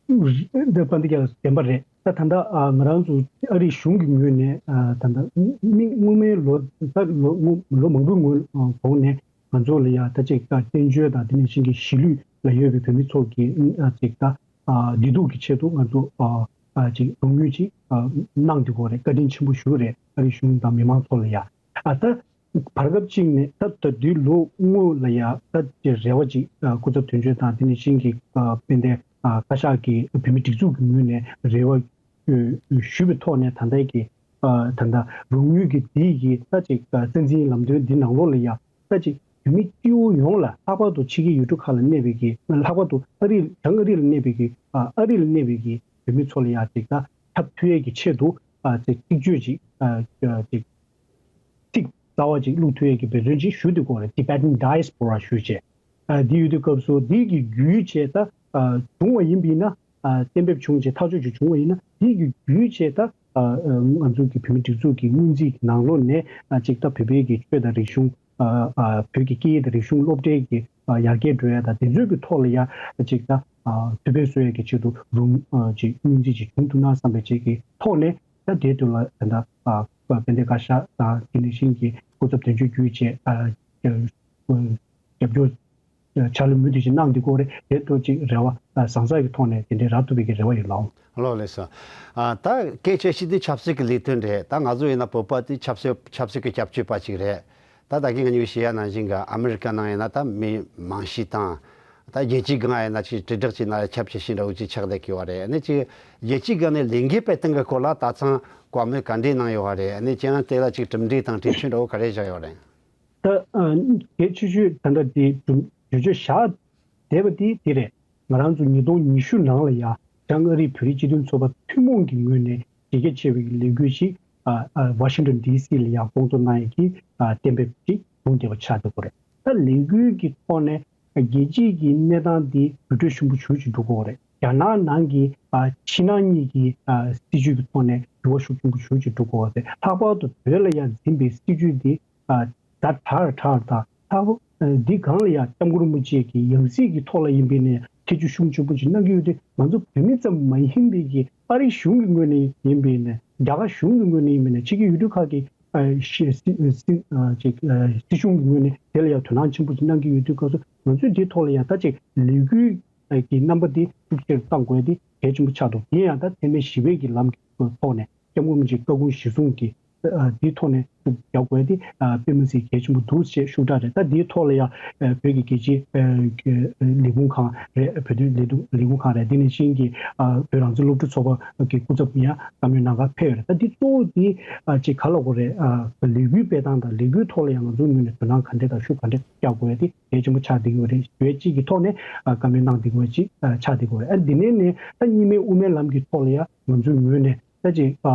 འདི་དཔལ་ལྡན་རྒྱལ་ལགས་བདེན་པ་རེད། ད་ད་ལྟ་ཨ་ང་རང་ཚོ་ཨ་རིའི་གཞུང་གི་ངོས་ནས་ཨ་ད་ལྟ་མི་སྔོན་མའི་ལོ་ད་ལོ་ལོ་མང་པོའི་སྔོན་གོང་ནས་ང་ཚོ་ལ་ཡ་ད་ཅིག་ད་བཙན་བྱོལ་དང་དེ་ནང་བཞིན་གྱི་གཞིས་ལུས་ལ་ཡོད་པའི་བོད་མི་ཚོ་གི་ཨ་ཅིག་ད་ཨ་བདེ་སྡུག་གི་ཆེད་དུ་ང་ཚོ་ཨ་ཨ་ཅིག་རོགས་དངུལ་ཅིག་ཨ་གནང་འདུག་གོ་རེད། བཀའ་དྲིན་ཆེན་པོ་ཞུ་རེད། ཨ་རིའི་གཞུང་དང་མི་མང་ཚོ་ལ་ཡ་ཨ་ད། བར་སྐབས་གཅིག་ནས་ད་ད་དུས་ལོ་སྔོན་ལ་ཡ་ད་ཅེས་རེ་བ་ཅིག་ཨ་སྐུ་ཚབ་དོན་གཅོད་དང་དེ་ནང་བཞིན་གྱི་ཨ་དཔལ་ལྡན་ཨ་བཀའ་ཤག་གི་བོད་མིའི་སྒྲིག་འཛུགས་ཀྱི་ངོས་ནས་རེ་བ་ཨ་ཞུས་པའི་ཐོག་ནས་ད་ལྟའི་གི་ཨ་ད་ལྟ་རོགས་དངུལ་གྱི་འདི་ཡི་ད་ཅིག་ཨ་སྲིད་འཛིན་ལམ་སྟོན་འདི་ནང་ལོགས་ལ་ཡ་ད་ཅིག་བོད་མི་སྤྱི་བོ་ཡོངས་ལ་ལྷག་པར་དུ་ཕྱི་རྒྱལ་ཡུལ་གྲུ་ཁག་ལ་གནས་པའི་གི་ལྷག་པར་དུ་ཨ་རི་བྱང་ཨ་རི་ལ་གནས་པའི་གི་ཨ་ཨ་རི་ལ་གནས་པའི་གི་བོད་མི་ཚོ་ལ་ཡ་ཅིག་ད་ཐབས་མཐུན་ཡས་ཀྱི་ཆེད་དུ་ཨ་ཅིག་གཅིག་གཅོད་ཅིག་ཨ་ཅིག་ཚིག་རྩ་བ་ཅིག་བླུག་ཐུབ་ཡས་ཀྱི་འབད་བརྩོན་ཅིག་ཞུ་འདོད་ཀྱི་ཡོད་རེད། Tibetan Diaspora ཞུ་བྱས། ཨ་འདི་ཡོད་དུས་སྐབས་སུ་འདི་གི་བརྒྱུད་བྱས་ད་ཨ་བྱུང་བ་ཡིན་པས་ན་ཨ་གཏན་འབེབས་བྱུང་བྱས་ཐག་གཅོད་ཅིག་བྱུང་བ་ཡིན་ན་འདི་གི་བརྒྱུད་བྱས་ད་ཨ་ང་ཚོ་གི་བོད་མི་སྒྲིག་འཛུགས་ཀྱི་སྔོན་རྩིས་ཀྱི་ནང་ལོགས་ནས་ཨ་ཅིག་ད་བོད་པའི་གི་ཆོས་དང་རིག་གཞུང་ཨ་ཨ་བོད་ཀྱི་སྐད་ཡིག་དང་རིག་གཞུང་སློབ་གྲྭའི་གི་ཨ་ཡར་རྒྱས་འགྲོ་ཡ་དང་དེ་ཚོའི་གི་ཐོག་ལ་ཡ་ཅིག་ད་ཨ་ཐུགས་ཕན་གསོས་ཡ་གི་ཆེད་དུ་རུང་ཨ་ཅིག་སྔོན་རྩིས་ཅིག་བྱུང་ཐུབ་ན་བསམ་པའི་ཅིག་གི་ཐོག་ནས། ད་དེའི་དོན་ལ་ད་ལྟ་ཨ་ དཔལ་ལྡན་བཀའ་ཤག་དང་དེ་ནང་བཞིན་གྱི་སྐུ་ཚབ་དོན་གཅོད་བརྒྱུད་བཅས་ཨ་རྒྱབ་སྐྱོར་ཕྱག་ལས་མུ་མཐུད་ཅིག་གནང་བསྡད་ཀྱི་ཡོད་རེད། དེ་ཐོག་ཅིག་རེ་བ་བཟང་ས་ཀྱི་ཐོག་ནས་དེ་འདྲའི་རག་ཐུབ་པའི་གི་རེ་བ་ཡོད་ལགས། ལགས་ལགས་སོ། ཨ་ད་སྐད་ཆ་བཤད་དུས་ཆབ་སྲིད་ཀྱི་ལས་དོན་རེད། ད་ང་ཚོ་ཡིན་ན་བོད་པ་དེ་ཆབ་སྲིད་ཆབ་སྲིད་ཀྱི་སྐྱབས་བཅོལ་བ་ཅིག་རེད། ད་ད་གིན་ང་གཉིས་བཤད་ཡ་ནང་བཞིན་གྱི་ཨ་མི་རི་ཀ་ནང་ཡིན་ན་ད་མི་མང་ཤོས་དང་། ད་རྒྱལ་སྤྱིའི་སྒང་ཡིན་ན་ཅིག་དྲིལ་བསྒྲགས་བྱས་ན་ཁྱབ་ཆེ་ཤོས་འདྲ་བོ་ཅིག་ཆགས་བསྡད་ཀྱི་ཡོད་རེད། ཨ་ནི་ཅིག་རྒྱལ་སྤྱིའི་སྒང་ནས་ལས་འགུལ་སྤེལ་སྟངས་ཀྱི་སྐོར་ལ་ད་ཐེངས་བཀའ་མོལ་ག་འདྲས་གནང་ཡོད་རེད། ཨ་ནི་ཅིག་ཡང་དེ་ལ་ཅིག་གྲུབ་འབྲས་དང་གྲོས་ཆོད་འདྲ་བོ་ག་རེ་བཞག་ཡོད་རེད། ད་ཨ་གལ་ཆེ་ཤོས་ད་ལྟ་དེ་གྲུབ་བརྗོད་བྱ་བཞག་བསྡད་པ་དེ་དེ་རེད། ང་རང་ཚོ་ཉིས་སྟོང་ཉི་ཤུ་ནང་ལ་ཡ་བྱང་ཨ་རིའི་བོད་རིགས་སྤྱི་མཐུན་ཚོགས་པ་ཐུན་མོང་གི་ངོས་ནས་གལ་ཆེ་བའི་ལས་འགུལ་ཞིག་ཨ་ཨ་ཝ་ཤིང་ཏོན་ཌི་སི་ལ་ཡ་སྐོང་ཚོགས་གནང་ཡས་ཀྱི་ཨ་གཏན་འབེབས་ཅིག་བྱུང་བསྡད་པ་ཆགས་བསྡད་ཀྱི་ཡོད་རེད། ད་ལས་འགུལ་གྱི་ཐོག་ནས་རྒྱལ་སྤྱིའི་གི་གནས་སྟངས་འདི་འགྱུར་འགྲོས་ཆེན་པོ་ཞེ་པོ་ཅིག་འགྲོ་གི་ཡོད་རེད། རྒྱ་ནག་ནང་གི་ཨ་ཕྱི་ནང་གཉིས་ཀྱི་ཨ་སྲིད་བྱུས་ཀྱི་ཐོག་ནས་འགྱུར་བ་ཤུགས་ཆེན་པོ་ཞེ་པོ་ཅིག་འགྲོ་གི་ཡོད་རེད། ལྷག་པར་དུ་བོད་ལ་ཡ་འཛིན་པའི་སྲིད་བྱུས་འདི་ཨ་ཛ་དྲག་དྲག་དང་། ལྷག་པར་འདི་སྒང་ལ་ཡང་སྐྱབས་མགོན་རིན་པོ་ཆེ་གི་ཡང་སྲིད་ཀྱི་ཐོག་ལ་ཡིན་པའི་ནས་ཐེ་བྱུས་ཤུགས་ཆེན་པོ་ཅིག་གནང་གི་ཡོད་དུས། ང་ཚོ་བོད་མི་ཙམ་མ་ཡིན་པའི་གི་ཨ་རི་གཞུང་གི་ངོས་ནས་ཡིན་པའི་ནས་རྒྱ་གར་གཞུང་གི་ངོས་ནས་ཡིན་པའི་ནས་ཕྱི་རྒྱལ་ཡུལ་གྲུ་ཁག་གི་ཨ་ཤེ་སྲིད་སྲིད་ཨ་ཅིག་ཨ་སྲིད་གཞུང་གི་ངོས་ནས་དེ་ལ་ཡང་དོ་སྣང་ཆེན་པོ་ཅིག་གནང་གི་ཡོད་དུས་སྐབས་སུ། ང་ཚོས་འདིའི་ཐོག་ལ་ཡང་ད་ཅིག་ལས་འགུལ་གྱི་རྣམ་པ་འདི་ཤུགས་ཆེ་རུ་གཏང་དགོས་ཡ་འདི་གལ་ཆེན་པོ་ཆགས་འདུག་དེ་ཡང་ད་འཚེ་མེད་ཞི་བའི་གི་ལམ་གྱི་ཐོག་ནས་སྐྱབས་མགོན་རིན་པོ་ཆེའི་བཀའ་དགོངས་གཞིར་བཟུང་གི་ཨ་འདིའི་ཐོག་ནས་ཤུགས་རྒྱག་དགོས་ཡ་འདི་ཨ་དཔེ་མི་སྲིད་གལ་ཆེན་པོ་འདུག་ཅེས་ཤུགས་དྲག་རེད། ད་འདིའི་ཐོག་ལ་ཡང་ཨ་བོད་ཀྱི་རྒྱལ་སྤྱིའི་ཨ་ལས་ཁུངས་ཁང་རེད། བོད་དོན་ལས་དོན་ལས་ཁུངས་ཁང་རེད། འདི་ནང་བཞིན་གྱི་ཨ་བོད་རང་བཙན་སློབ་ཕྲུག་ཚོགས་པ་གི་སྐུ་ཚབ་ཡང་བཀའ་མོལ་གནང་གར་ཕེབས་ཡོད་རེད། ད་འདི་གཙོ་བོ་འདི་ཨ་ཅིག་ག་ལ་གོ་རེད། ཨ་ལས་འགུལ་སྤེལ་སྟངས་དང་ལས་འགུལ་ཐོག་ལ་ཡང་ང་ཚོའི་ངོས་ནས་དོ་སྣང་ག་འདྲ་དང་ཤུགས་ག་འདྲ་རྒྱག་དགོས་ཡ་འདི་གལ་ཆེན་པོ་ཆགས་བསྡད་ཀྱི་ཡོད་རེད། ཞུ་ཡ་གཅིག་གི་ཐོག་ནས་ཨ་བཀའ་མོལ་གནང་བསྡད་ཀྱི་ཡོད་ཅིག་ཨ་ཆགས་བསྡད་ཀྱི་ཡོད་རེད། ཨ་འདི་ནས་ནས་ད་གཉིས་སྨན་དབུ་མའི་ལམ་གྱི་ཐོག་ལ་ཡང་ང་ཚོའི་ངོས་ནས་ད་ཅིག་ཨ་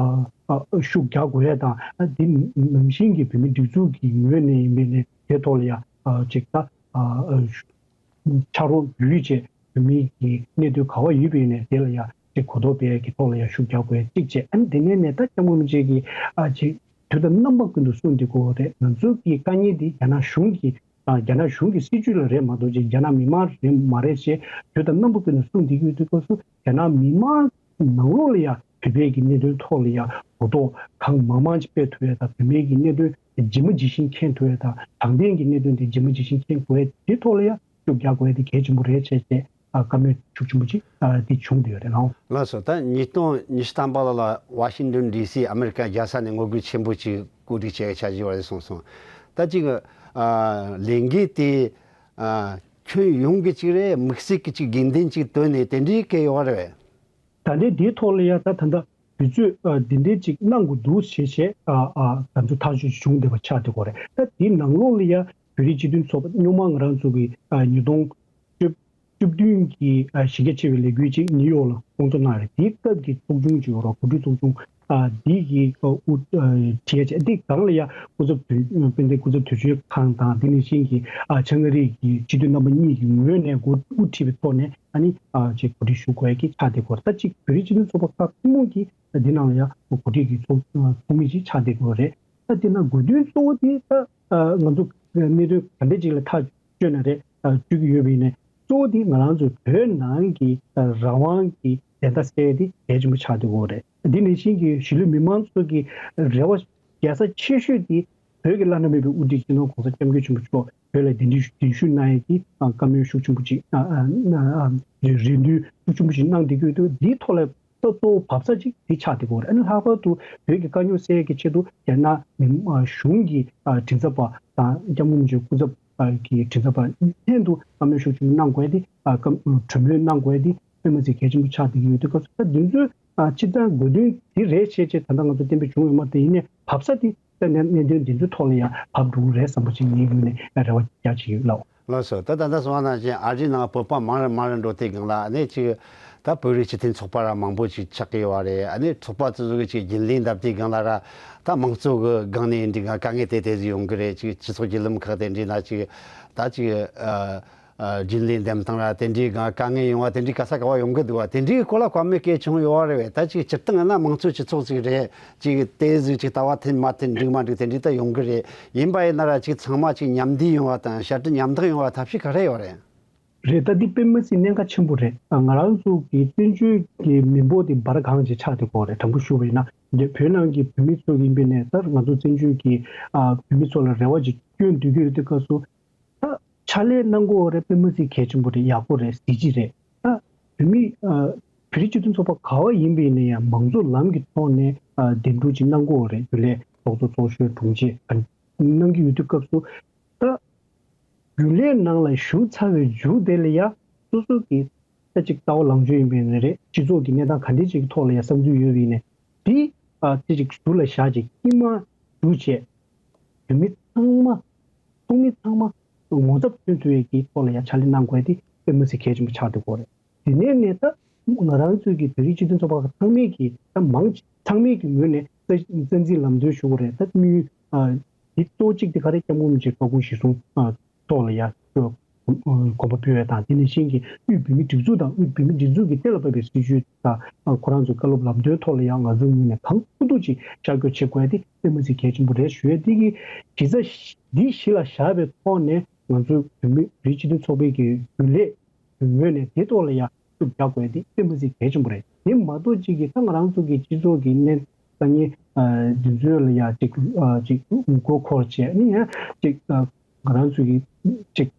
ཨ་ཤུགས་རྒྱག་དགོས་ཡ་དང་། ཨ་འདི་ནང་བཞིན་གྱི་བོད་མིའི་སྒྲིག་འཛུགས་ཀྱི་ངོས་ནས་ཡིན་པའི་ནས་དེ་ཐོག་ལ་ཡང་ཨ་ཅིག་ད་ཨ་ཕྱག་རོགས་ཡོད་ཅེས། བོད་མིའི་གི་གནད་དོན་ག་བ་ཡོད་པའི་ནས་དེ་ལ་ཡང་ཅིག་གོ་རྟོགས་སྤེལ་ཡ་གི་ཐོག་ལ་ཡང་ཤུགས་རྒྱག་དགོས་ཡ་གཅིག་བྱས། ཨ་ནི་དེ་ནས་ནས་ད་སྐྱབས་མགོན་རིན་པོ་ཆེ་གིས་ཨ་ཅིག་དུས་དང་རྣམ་པ་ཀུན་ཏུ་གསུངས་བསྡད་ཀྱི་ཡོད་རེད། ང་ཚོ་གི་དཀའ་ངལ་འདི་རྒྱ་ནག་གཞུང་གིས་དང་རྒྱ་ནག་གཞུང་གི་སྲིད་བྱུས་ལ་རེད་མ་གཏོགས་ཅིག་རྒྱ་ནག་མི་མང་རེད་མ་རེད་ཅེས་དུས་དང་རྣམ་པ་ཀུན་ཏུ་གསུངས་བསྡད་ཀྱི་ཡོད་དུས་སྐབས་སུ། རྒྱ་ནག་མི་མང་ནང་ལོགས་ལ་ཡང་བོད་པའི་གི་གནད་དོན་ཐོག་ལ་ཡང་གོ་རྟོགས་གང་མང་མང་ཅིག་སྤེལ་ཐུབ་ཡ་དང་། བོད་མིའི་གི་གནད་དོན་ཇི་མ་ཇི་བཞིན་མཁྱེན་ཐུབ་ཡ་དང་། དྲང་བདེན་གྱི་གནད་དོན་དེ་ཇི་མ་ཇི་བཞིན་མཁྱེན་དགོས་ཡ་དེ་ཐོག་ལ་ཡང་ཤུགས་རྒྱག་དགོས་ཡ་དེ་གལ་ཆེན་པོ་རེད་བྱས་ཏེ། ཨ་བཀའ་མོལ་ཤུགས་ཆེན་པོ་ཅིག་ཨ་དེ་བྱུང་བསྡད་ཡོད་རེད་ལགས། ལགས་སོ། ད་ཉིས་སྟོང་ཉི་ཤུ་ཐམ་པ་ལ་ལ་ཝ་ཤིང་ཏོན་ཌི་སི་ཨ་མི་རི་ཀ་རྒྱལ་ས་ནས་ངོ་རྒོལ་ཆེན་པོ་ཅིག་གོ་སྒྲིག་བྱས་ཡ་འཆར་གཞི་ཡོད་རེད་གསུངས་སོང་། ད་ཅིག་ཨ་ལས་འགུལ་དེ་ཨ་ཁྱོན་ཡོངས་ཀྱི་ཅིག་རེད། དམིགས་བསལ་གྱི་ཅིག་དགོས་འདུན་ཅིག་བཏོན་ནས་དེ་འདྲའི་སྐད་ཡོད་རེད། ད་ལྟའི་འདིའི་ཐོག་ལ་ཡང་ད་ད་ལྟ་དུས་ཚོད་ཨ་འདི་འདྲའི་ཅིག་གནང་དགོས་འདུག་ཞེས་བྱས་ཨ་ཨ་ང་ཚོ་ཐག་གཅོད་བྱུང་བསྡད་པ་ཆགས་བསྡད་ཀྱི་ཡོད་རེད། ད་དེའི་ནང་ལོགས་ལ་ཡང་བོད་རིགས་སྤྱི་མཐུན་ཚོགས་པ་སྔོན་མ་ང་རང་ཚོ་གི་ཨ་ཉིས་སྟོང་བཅུ་བདུན་གྱི་ཨ་གཞི་རྒྱ་ཆེ་བའི་ལས་འགུལ་ཅིག་ནིའུ་ཡོག་ལ་སྐོང་ཚོགས་གནང་རེད། དེའི་སྐབས་ཀྱི་ཚོགས་ཆུང་ཅིག་ཡོད་རེད། གོ་སྒྲིག་ཚོགས་ཆུང་ཨ་འདི་གི་ཨ་དབུ་ཨ་ཁྲིད་བྱས། འདི་སྒང་ལ་ཡང་སྐུ་ཚབ་དོན་དཔལ་ལྡན་སྐུ་ཚབ་དོན་གཅོད་ཁང་དང་། དེ་ནང་བཞིན་གྱི་ཨ་བྱང་ཨ་རི་གི་སྤྱི་འཐུས་རྣམ་པ་གཉིས་ཀྱི་ངོས་ནས་འགོ་དབུ་ཁྲིད་པའི་ཐོག་ནས་ཨ་ནི་ཨ་ཅིག་གོ་སྒྲིག་ཞུ་དགོས་ཀྱི་ཆགས་བསྡད་ཀྱི་ཡོད་རེད། ད་ཅིག་བོད་རིགས་སྤྱི་མཐུན་ཚོགས་པ་ཁག་ཐུན་མོང་གི་འདི་ནང་ལ་ཡང་གོ་སྒྲིག་གི་ཚོགས་ཚོགས་མི་ཅིག་ཆགས་བསྡད་ཀྱི་ཡོད་རེད། ད་འདི་ན་དགོས་འདུན་གཙོ་བོ་དེ་ད་ང་ཚོ་གནད་དོན་ག་འདྲ་ཅིག་ལ་ཐག་གཅོད་ན་རེད། ཨ་བཅུག་གི་ཡོད་པ་ཡིན་ནའི་གཙོ་བོ་དེ་ང་རང་ཚོའི་བོད་ནང་གི་ཨ་རང་དབང་གི་བདེན་མཐའ་གསལ་ཡ་དེ་གལ་ཆེན་པོ་ཆགས་བསྡད་ཀྱི་ཡོད་རེད། འདི་ནང་བཞིན་གྱི་གཞིས་ལུས་མི་མང་ཚོ་གི་རེ་བ་རྒྱག་ས་ཆེ་ཤོས་དེ་བོད་ཀྱི་བླ་ན་མེད་པའི་དབུ་ཁྲིད་སྤྱི་ནོར་གོང་ས་སྐྱབས་མགོན་ཆེན་པོ་མཆོག་བོད་ལ་གདན་འདྲེན་གདན་ཞུ་གནང་ཡས་ཀྱི་ཨ་བཀའ་མོལ་ཤུགས་ཆེན་པོ་ཅིག་ཨ་ཨ་ཨ་རེ་རེ་འདུན་ཤུགས་ཆེན་པོ་ཅིག་གནང་བསྡད་ཀྱི་ཡོད་དུས། འདིའི་ཐོག་ལ་ད་གཙོ་བོ་བབས་ས་ཅིག་དེ་ཆགས་བསྡད་ཀྱི་ཡོད་རེད། ཨ་ནི་ལྷག་པར་དུ་བོད་ཀྱི་དཀའ་རྙོག་སེལ་ཡས་ཀྱི་ཆེད་དུ་རྒྱ་ནག་མི་ཨ་གཞུང་གི་ཨ་མགྲིན་ཚབ་པ་དང་། སྐྱབས་མགོན་རིན་པོ་ཆེའི་སྐུ་ཚབ་ཨ་གི་མགྲིན་ཚབ་པ་ལྷན་དུ་བཀའ་མོལ་ཤུགས་ཆེན་པོ་གནང་དགོས་ཡ་དེ། ཨ་བཀའ་གྲོས་མོལ་གནང་དགོས་ཡ་དེ་དཔེ་མ་སྲིད་གལ་ཆེན་པོ་ཆགས་བསྡད་ཀྱི་ཡོད་དུས་སྐབས་སུ། ད་འདི་ཚོའི་ཨ་སྤྱིར་བཏང་དགོས་འདུན་དེ་རེད་བྱས་བྱས་ད་ལྟ་ང་ཚོ་གཏན་འབེབས་བྱུང་ཡོད་མ་རེད། ཡིན་ནའི་བབས་ས་དེ་ད་གནད་གནད་དོན་འདི་ཚོའི་ཐོག་ལ་ཡང་བབས་འགྲོ་གི་རེད་བསམ་པ་ཅིག་ངའི་ངོས་ནས་རེ་བ་རྒྱག་བྱེད་ཀྱི་ཡོད་ལགས། ལགས་སོ། ད་ད་ལྟ་གསུངས་པ་ནང་བཞིན་ཨ་རིའི་ནང་བོད་པ་མང་རུ་མང་རུ་འགྲོ་དུས་སྒང་ལ་ཨ་ནི་ཅིག་ད་བོད་རིགས་སྤྱི་མཐུན་ཚོགས་པ་ར་མང་པོ་ཅིག་ཆགས་ཀྱི་ཡོད་རེད། ཨ་ནི་ཚོགས་པ་དེ་ཚོ་གི་ཅིག་རྒྱུན་ལས་འདེབས་དུས་སྒང་ལ་ར་ད་མང་གཙོ་གི་སྒང་ནས་འདི་ག་དཀའ་ངལ་དེ་དེ་ཚོ་ཡོང་གི་རེད། ཅིག་སྤྱི་ཚོགས་བརྒྱུད་ལམ་ཁག་དེ་འདྲའི་ནང་ཅིག་ད་ཅིག་ཨ་ཨ་རྒྱུན་ལས་འདེམས་སྟངས་ར་དེ་འདྲའི་སྒང་དཀའ་ངལ་ཡོང་བ་དེ་འདྲའི་ག་ས་ག་བ་ཡོང་གི་འདུག་བ། དེ་འདྲའི་སྐོར་ལ་བཀའ་མོལ་སྐད་བྱུང་ཡོད་རེད་བས། ད་ཅིག་སྤྱིར་བཏང་ཡིན་ན་མང་གཙོ་སྤྱི་ཚོགས་ཅིག་རེད། ཅིག་དེ་ཟིག་ཅིག་ལྟ་བ་མཐུན་མ་མཐུན་འགྲིག་མ་འགྲིག་དེ་འདྲའི་ད་ཡོང་གི་རེད། ཡིན་པ་ཡིན་ན་ར་ཅིག་ཚང་མ་ཅིག་མཉམ་བསྡུས་ཡོང་བ་དང་ཞབས་ཕྱི་མཉམ་དག་ཡོང་བ་ཐབས་ཤེས་ག་རེ་ཡོད་རེད། རེད། ད་འདི་དཔེ་མ་སྲིད་གནད་འགག་ཆེན་པོ་རེད། ང་རང་ཚོ་གི་བཙན་བྱོལ་གྱི་མི་འབོར་དེ་འབར་གང་ཅིག་ཆགས་བསྡད་ཀྱི་ཡོད་རེད། དྲང་པོ་ཞུ་བ་ཡིན་ན། འདི་བོད་ནང་གི་བོད་མི་ཚོ་ཡིན་པ་ཡིན་ནའི་ད་ང་ཚོ་བཙན་བྱོལ་གྱི་ཨ་བོད་མི་ཚོ་ལ་རེ་བ་ཅིག་བསྐྱོན་སྡོད་ཀྱི་ཡོད་དུས་སྐབས་སུ། ད་ཕྱག་ལས་གནང་དགོས་རེད། དཔེ་མ་སྲིད་གལ་ཆེན་པོ་རེད། ཡག་པོ་རེད། གཟི་བརྗིད་རེད། ད་བོད་མི་ཨ་བོད་རིགས་སྤྱི་མཐུན་ཚོགས་པ་ག་བ་ཡིན་པ་ཡིན་ན་ཡང་མང་གཙོ་ལམ་གྱི་ཐོག་ནས་ཨ་འདེམས་སྒྲུག་ཅིག་གནང་དགོས་རེད། རྒྱུན་ལས་ཚོགས་གཙོ་ཚོགས་གཞོན་དྲུང་ཆེ་གནང་གི་ཡོད་དུས་སྐབས་སུ། ད་རྒྱུན་ལས་ནང་ལ་ཞུགས་ཚར་བའི་མཇུག་དེ་ལ་ཡ་སོ་སོ་གི་ད་ཅིག་ལྟ་བ་ལངས་ཕྱོགས་ཡིན་པ་ཡིན་ན་རེད། སྤྱི་ཚོགས་ཀྱི་གནས་སྟངས་ག་འདྲ་ཅིག་གི་ཐོག་ལ་ཡ་བསམ་ཚུལ་ཡོད་པ་ཡིན་ནའི་དེ་ཨ་དེ་ཅིག་ཟུར་ལ་བཞག་ཅིག་དཀྱིལ་མ་བསྡུ་བྱས། བོད་མི་ཚང་མ་ཚོགས་མི་ཚང་མ་ངོ་ཚབ་མཚོན་ཐུབ་ཡས་ཀྱི་ཐོག་ལ་ཡ་ཕྱག་ལས་གནང་དགོས་དེ་དཔེ་མི་སྲིད་གལ་ཆེན་པོ་ཆགས་བསྡད་ཀྱི་ཡོད་རེད། དེ་ནས་ནས་ད་ང་རང་ཚོའི་གི་བོད་རིགས་སྤྱི་མཐུན་ཚོགས་པ་ཚང་མས་ཀྱི་ད་མང་ཆེ་ཚང་མས་ཀྱི་ངོས་ནས་རྩ་རྩ་འཛིན་ལམ་སྟོན་ཞུ་དགོས་རེད། ད་དམིགས་ཡུལ་ཨ་དེ་གཙོ་བོ་གཅིག་དེ་ག་རེ་སྐྱབས་མགོན་རིན་པོ་ཆེ་བཀའ་དགོངས་གཞིར་བཟུང་ཨ་ཐོག་ལ་ཡ་ཨ་དགོངས་པ་སྤོ་བ་དང་། དེ་ནང་བཞིན་གྱི་དབུས་བོད་མིའི་སྒྲིག་འཛུགས་དང་དབུས་བོད་མིའི་སྒྲིག་འཛུགས་ཀྱི་གཏན་ལ་ཕབ་པའི་སྲིད་བྱུས་དང་ཨ་ཁོ་རང་ཚོའི་བཀའ་སློབ་ལམ་སྟོན་ཐོག་ལ་ཡང་ང་ཚོའི་ངོས་ནས་གང་ཐུབ་ཐུབ་ཅིག་ཤར་བསྐྱོད་བྱེད་དགོས་ཡ་དེ་དཔེ་མི་སྲིད་གལ་ཆེན་པོ་རེད་ཞུ་ཡ། དེ་གི་གཞི་རྩ་འདི་གཞི་ལ་བཞག་པའི་ཐོག་ནས་ང་ཚོའི་བོད་མིའི་བོད་རིགས་སྤྱི་མཐུན་ཚོགས་པའི་གི་རྒྱུན་ལས་ངོས་ནས་དེ་ཐོག་ལ་ཡང་ཤུགས་རྒྱག་དགོས་དེ་དཔེ་མི་སྲིད་གལ་ཆེན་པོ་རེད། དེ་མ་གཏོགས་ཅིག་གིས་ད་ང་རང་ཚོ་གི་སྤྱི་ཚོགས་ཀྱི་གནས་སྟངས་ཉིད་འདི་ཚོ་ལ་ཡང་ཅིག་ཅིག་མགོ་འཁོར་བྱས་ནས་ཡང་ཅིག་ང་རང་ཚོ་གི་ཅིག་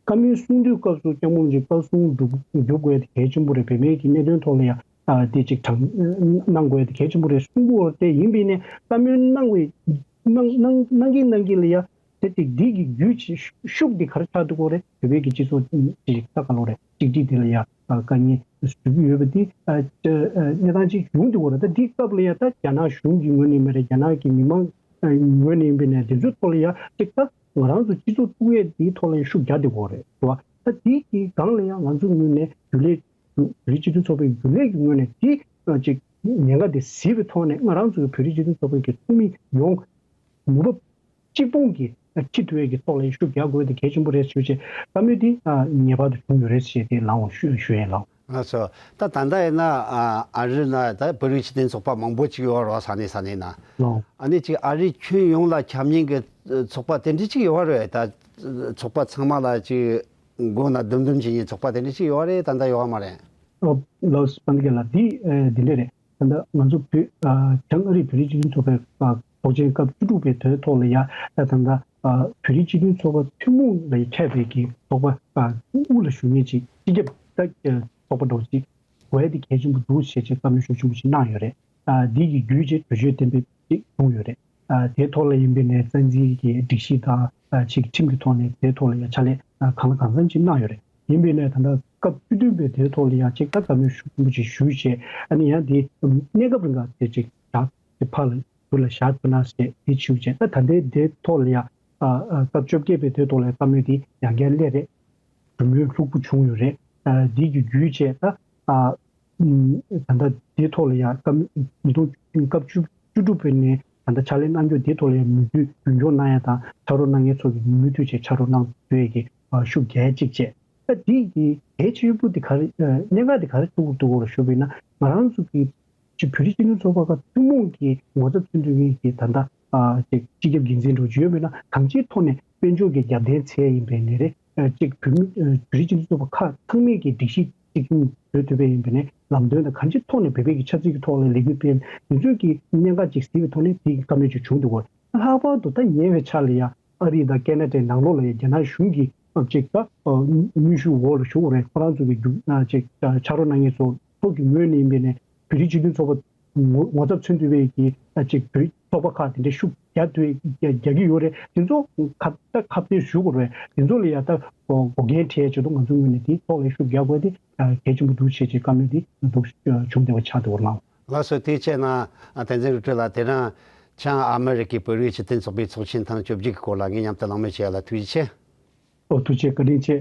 བཀའ་མོལ་གསུང་དུས་སྐབས་སུ་སྐྱབས་མགོན་གྱི་བཀའ་གསུང་སྒྲུབ་སྒྲུབ་དགོས་དེ་གལ་ཆེན་པོ་རེད། བོད་མིའི་གི་གནད་དོན་ཐོག་ལ་ཡང་དེ་ཅིག་དྲང་གནང་དགོས་དེ་གལ་ཆེན་པོ་རེད་གསུང་གི་ཡོད་རེད། དེ་ཡིན་པས་ནས་བཀའ་མོལ་གནང་བའི་གནང་གནང་གནང་གིན་གནང་གིན་ལ་ཡང་། དེ་དེ་འདི་གི་རྒྱུ་ཅི་ཤུགས་འདི་ག་རེ་ཆགས་འདུག་གོ་རེད། བོད་པའི་གི་སྤྱི་ཚོགས་ཅིག་ལྟ་ག་ལོ་རེད། གཅིག་སྒྲིལ་དེ་ལ་ཡ་དཀའ་ངལ་ཞུ་གི་ཡོད་པ་འདི་གནས་སྟངས་ཅིག་ཡོང་འདུག་གོ་རེད། ད་འདི་སྐབས་ལ་ཡ་ད་རྒྱ་ནག་གཞུང་གི་ངོས་ནས་མེད་རེད། རྒྱ་ནག་གི་མི་མང་ངོས་ནས་ཡིན་པའི་ནས་དེ་ཚོའི་ཐོག་ལ་ཡ་ཅིག་ད་ང་རང་ཚོ་སྤྱི་ཚོགས་ཐུག་ཡས་འདིའི་ཐོག་ལ་ཡ་ཤུགས་རྒྱག་འདུག་གོ་རེད། རེད་བ། ད་འདི་གི་སྒང་ལ་ཡ་ང་ཚོའི་ངོས་ནས་རྒྱུན་ལས་བོད་རིགས་སྤྱི་མཐུན་ཚོགས་པའི་རྒྱུན་ལས་ཀྱི་ངོས་ནས་འདི་ཅིག་ཉེན་ཁ་འདི་གཟིགས་པའི་ཐོག་ནས་ང་རང་ཚོའི་བོད་རིགས་སྤྱི་མཐུན་ཚོགས་པའི་གི་ཚོགས་མི་ཡོངས་ནུས་པ་གཅིག་སྤུངས་ཀྱིས་ཁྲིད་ཐུབ་ཡས་ཀྱི་ཐོག་ལ་ཤུགས་རྒྱག་དགོས་དེ་གལ་ཆེན་པོ་རེད་ཞུ་བྱས། བཀའ་མོལ་འདི་ངེས་པར་དུ་བྱུང་ཡོད་རེད་ཞེས་དེ་ལའང་ཞུ་ཞུ་ཡས་ལགས། ལགས་སོ། ད་ད་ལྟ་ཡིན་ན་ཨ་རི་ན་ད་བོད་རིགས་སྤྱི་མཐུན་ཚོགས་པ་མང་པོ་ཅིག་ཡོད་རེད་བ། ས་གནས་ས་གནས་ན། ལགས། ཨ་ནི་ཅིག་ཨ་རི་ཁྱོན་ཡོངས་ལ་ཁྱབ་མཁན་གྱི་ཚོགས་པ་དེ་འདྲ་ཅིག་ཡོད་རེད། ད་ཚོགས་པ་ཚང་མ་ལ་ཅིག་མགོ་ན་ལྡུམ་ལྡུམ་བྱེད་མཁན་ཚོགས་པ་དེ་འདྲ་ཅིག་ཡོད་རེད། ད་ལྟ་ཡོད་མ་རེད། ལགས་སོ། དཔལ་ལྡན་རྒན་ལགས། འདི་འདི་འདྲ་རེད། ད་ལྟ་ང་ཚོ་བོད་ཨ་བྱང་ཨ་རིའི་བོད་རིགས་སྤྱི་མཐུན་ཚོགས་པའི་ཨ་ཚོགས་ཆེན་སྐབས་བཅུ་དྲུག་པའི་དེའི་ཐོག་ལ་ཡ་ད་ད་ལྟ་ཨ་བོད་རིགས་སྤྱི་མཐུན་ཚོགས་པ་ཐུན་མོང་ལ་ཁྱབ་པའི་གི་ཚོགས་པ་ཨ་དབུ་ལ་བཞུགས་མཁན་ཅིག་སྤྱི་ཁྱབ་ད་ཚོགས་པ་འདྲ་བོ་ཅིག་དགོས་ཡ་དེ་གལ་ཆེན་པོ་འདུག་ཞེས་བྱས་བཀའ་མོལ་ཤུགས་ཆེན་པོ་ཞིག་གནང་ཡོད་རེད། ཨ་འདི་གི་བརྒྱུད་བྱས་གྲོས་ཆོད་གཏན་འབེབས་ཅིག་བྱུང་ཡོད་རེད། ཨ་དེའི་ཐོག་ལ་ཡིན་པའི་ནས་རྩ་འཛིན་གྱི་སྒྲིག་གཞི་དང་ཨ་ཅིག་ཁྲིམས་ཀྱི་ཐོག་ནས་དེའི་ཐོག་ལ་ཡ་ཕྱག་ལས་ཨ་གང་ལ་གང་འཚམ་ཅིག་གནང་ཡོད་རེད། ཡིན་པའི་ནས་ད་ལྟ་སྐབས་བཅུ་བདུན་པའི་དེའི་ཐོག་ལ་ཡང་ཅིག་ད་བཀའ་མོལ་ཤུགས་ཆེན་པོ་ཅིག་ཞུས་བྱས། ཨ་ནི་ཡང་དེ་གནས་སྐབས་རིང་ག་དེ་ཅིག་བཞག་དེ་ཕར་ལ་ཟུར་ལ་བཞག་ཐུབ་ན་ཟེར་དེ་ཞུས་བྱས། ད་ད་ལྟའི་དེའི་ཐོག་ལ་ཡ་ཨ་ཨ་སྐབས་བཅོ་བརྒྱད་པའི་དེའི་ཐོག་ལ་ཡ་བཀའ་མོལ་དེ་ཡང་བསྐྱར་སླེབས་རེད། གྲོས་མོལ་ལྷུག་པོ་བྱུང་ཡོད་རེད། ཨ་འདི་གི་བརྒྱུད་བྱས་ད་ཨ་ད་ལྟ་འདིའི་ཐོག་ལ་ཡང་སྐབས་ཉིས་སྟོང་སྐབས་བཅུ་བཅུ་དྲུག་པའི་ནས་ད་ལྟ་ཕྱག་ལས་གནང་རྒྱུ་འདིའི་ཐོག་ལ་ཡང་མོས་མཐུན་རྒྱུན་འཁྱོངས་གནང་ཡ་དང་ཕྱག་རོགས་གནང་མཁན་ཚོ་གི་མུ་མཐུད་བྱས་ཕྱག་རོགས་གནང་དགོས་ཡས་ཀྱི་ཤུགས་རྒྱག་ཡ་གཅིག་བྱས། ད་འདི་གི་གལ་ཆེ་ཤོས་པོ་འདི་ག་རེ་གནད་འགག་འདི་ག་རེ་ཐུག་གི་འདུག་གོ་ཞུ་བས་ན་ང་རང་ཚོ་གི་ཅིག་བོད་རིགས་སྤྱི་མཐུན་ཚོགས་པ་ཁག་ཐུན་མོང་གི་ངོ་ཚབ་མཚོན་ཐུབ་མཁན་གྱི་ད་ལྟ་ཨ་ཅིག་སྤྱི་ཁྱབ་འགན་འཛིན་འདྲ་བོ་ཅིག་ཡོད་མེད་ན་གང་ཅིའི་ཐོག་ནས་དཔལ་འབྱོར་གྱི་རྒྱབ་རྟེན་འཚོལ་ཡིན་པའི་ནི་རེད། ཨ་ཅིག་བོད་མི་ཨ་བོད་རིགས་སྤྱི་མཐུན་ཚོགས་པ་ཁག་ཚང་མས་ཀྱི་སྒྲིག་གཞི་གཅིག་མཁྱེན་བཟོ་ཐུབ་པ་ཡིན་པའི་ནི་ལམ་སྟོན་དང་གང་ཅིའི་ཐོག་ནས་བོད་པའི་གི་ཆབ་སྲིད་ཀྱི་ཐོག་ལ་ལས་འགུལ་སྤེལ་འདི་ཚོའི་གི་གནད་འགག་ཅིག་གཟིགས་པའི་ཐོག་ནས་དེ་གི་བཀའ་མོལ་ཅིག་བྱུང་འདུག་གོ། ལྷག་པར་དུ་ད་ཉེ་བའི་ཆར་ལ་ཡ་ཨ་རི་དང་ཁེ་ན་ཌའི་ནང་ལོགས་ལ་ཡ་རྒྱ་ནག་གཞུང་གིས་ཨ་ཅིག་ད་ཨ་གནོན་ཤུགས་འོག་ལ་ཞུགས་རེད། ཁོ་རང་ཚོ་གི་རྒྱུ་ཨ་ཅིག་ཨ་ཕྱག་རོགས་གནང་མཁན་ཚོ་ཚོགས་ཀྱི་ངོས་ནས་ཡིན་པའི་ནས་བོད་རིགས་སྤྱི་མཐུན་ཚོགས་པ་ངོ་ངོ་ཚབ་མཚོན་ཐུབ་པའི་གི་ཨ་ཅིག་བོད་ཚོགས་པ་ཁག་དེ་འདྲའི་ཤུགས་རྒྱག་ཐུབ་རྒྱག་གི་ཡོད་རེད། དེ་ཚོ་ཁ་ད་ཁ་གཏད་ཞུ་དགོས་རེད། དེ་ཚོ་ལ་ཡ་ད་འགོག་རྐྱེན་འཕྲད་ཆེད་དུ་ང་ཚོ་ངོས་ནས་དེའི་ཐོག་ལ་ཤུགས་རྒྱག་དགོས་དེ་གལ་ཆེན་པོ་འདུག་ཞེས་ཀྱི་བཀའ་མོལ་དེ་འདུག་བྱུང་བསྡད་པ་ཆགས་འདུག་ལགས། ལགས་སོ། དེ་བྱས་ན་བསྟན་འཛིན་རིག་གྲོལ་ལགས། དེ་རིང་བྱང་ཨ་མེ་རི་ཀའི་བོད་རིགས་སྤྱི་མཐུན་ཚོགས་པའི་ཚོགས་ཆེན་ཐེངས་བཅོ་བརྒྱད་ཀྱི་སྐོར་ལ་ངས་མཉམ་དུ་གླེང་མོལ་བྱས་ལ་ཐུགས་རྗེ་ཆེ། ཨོ་ཐུགས་རྗེ་བཀའ་དྲིན་ཆེ།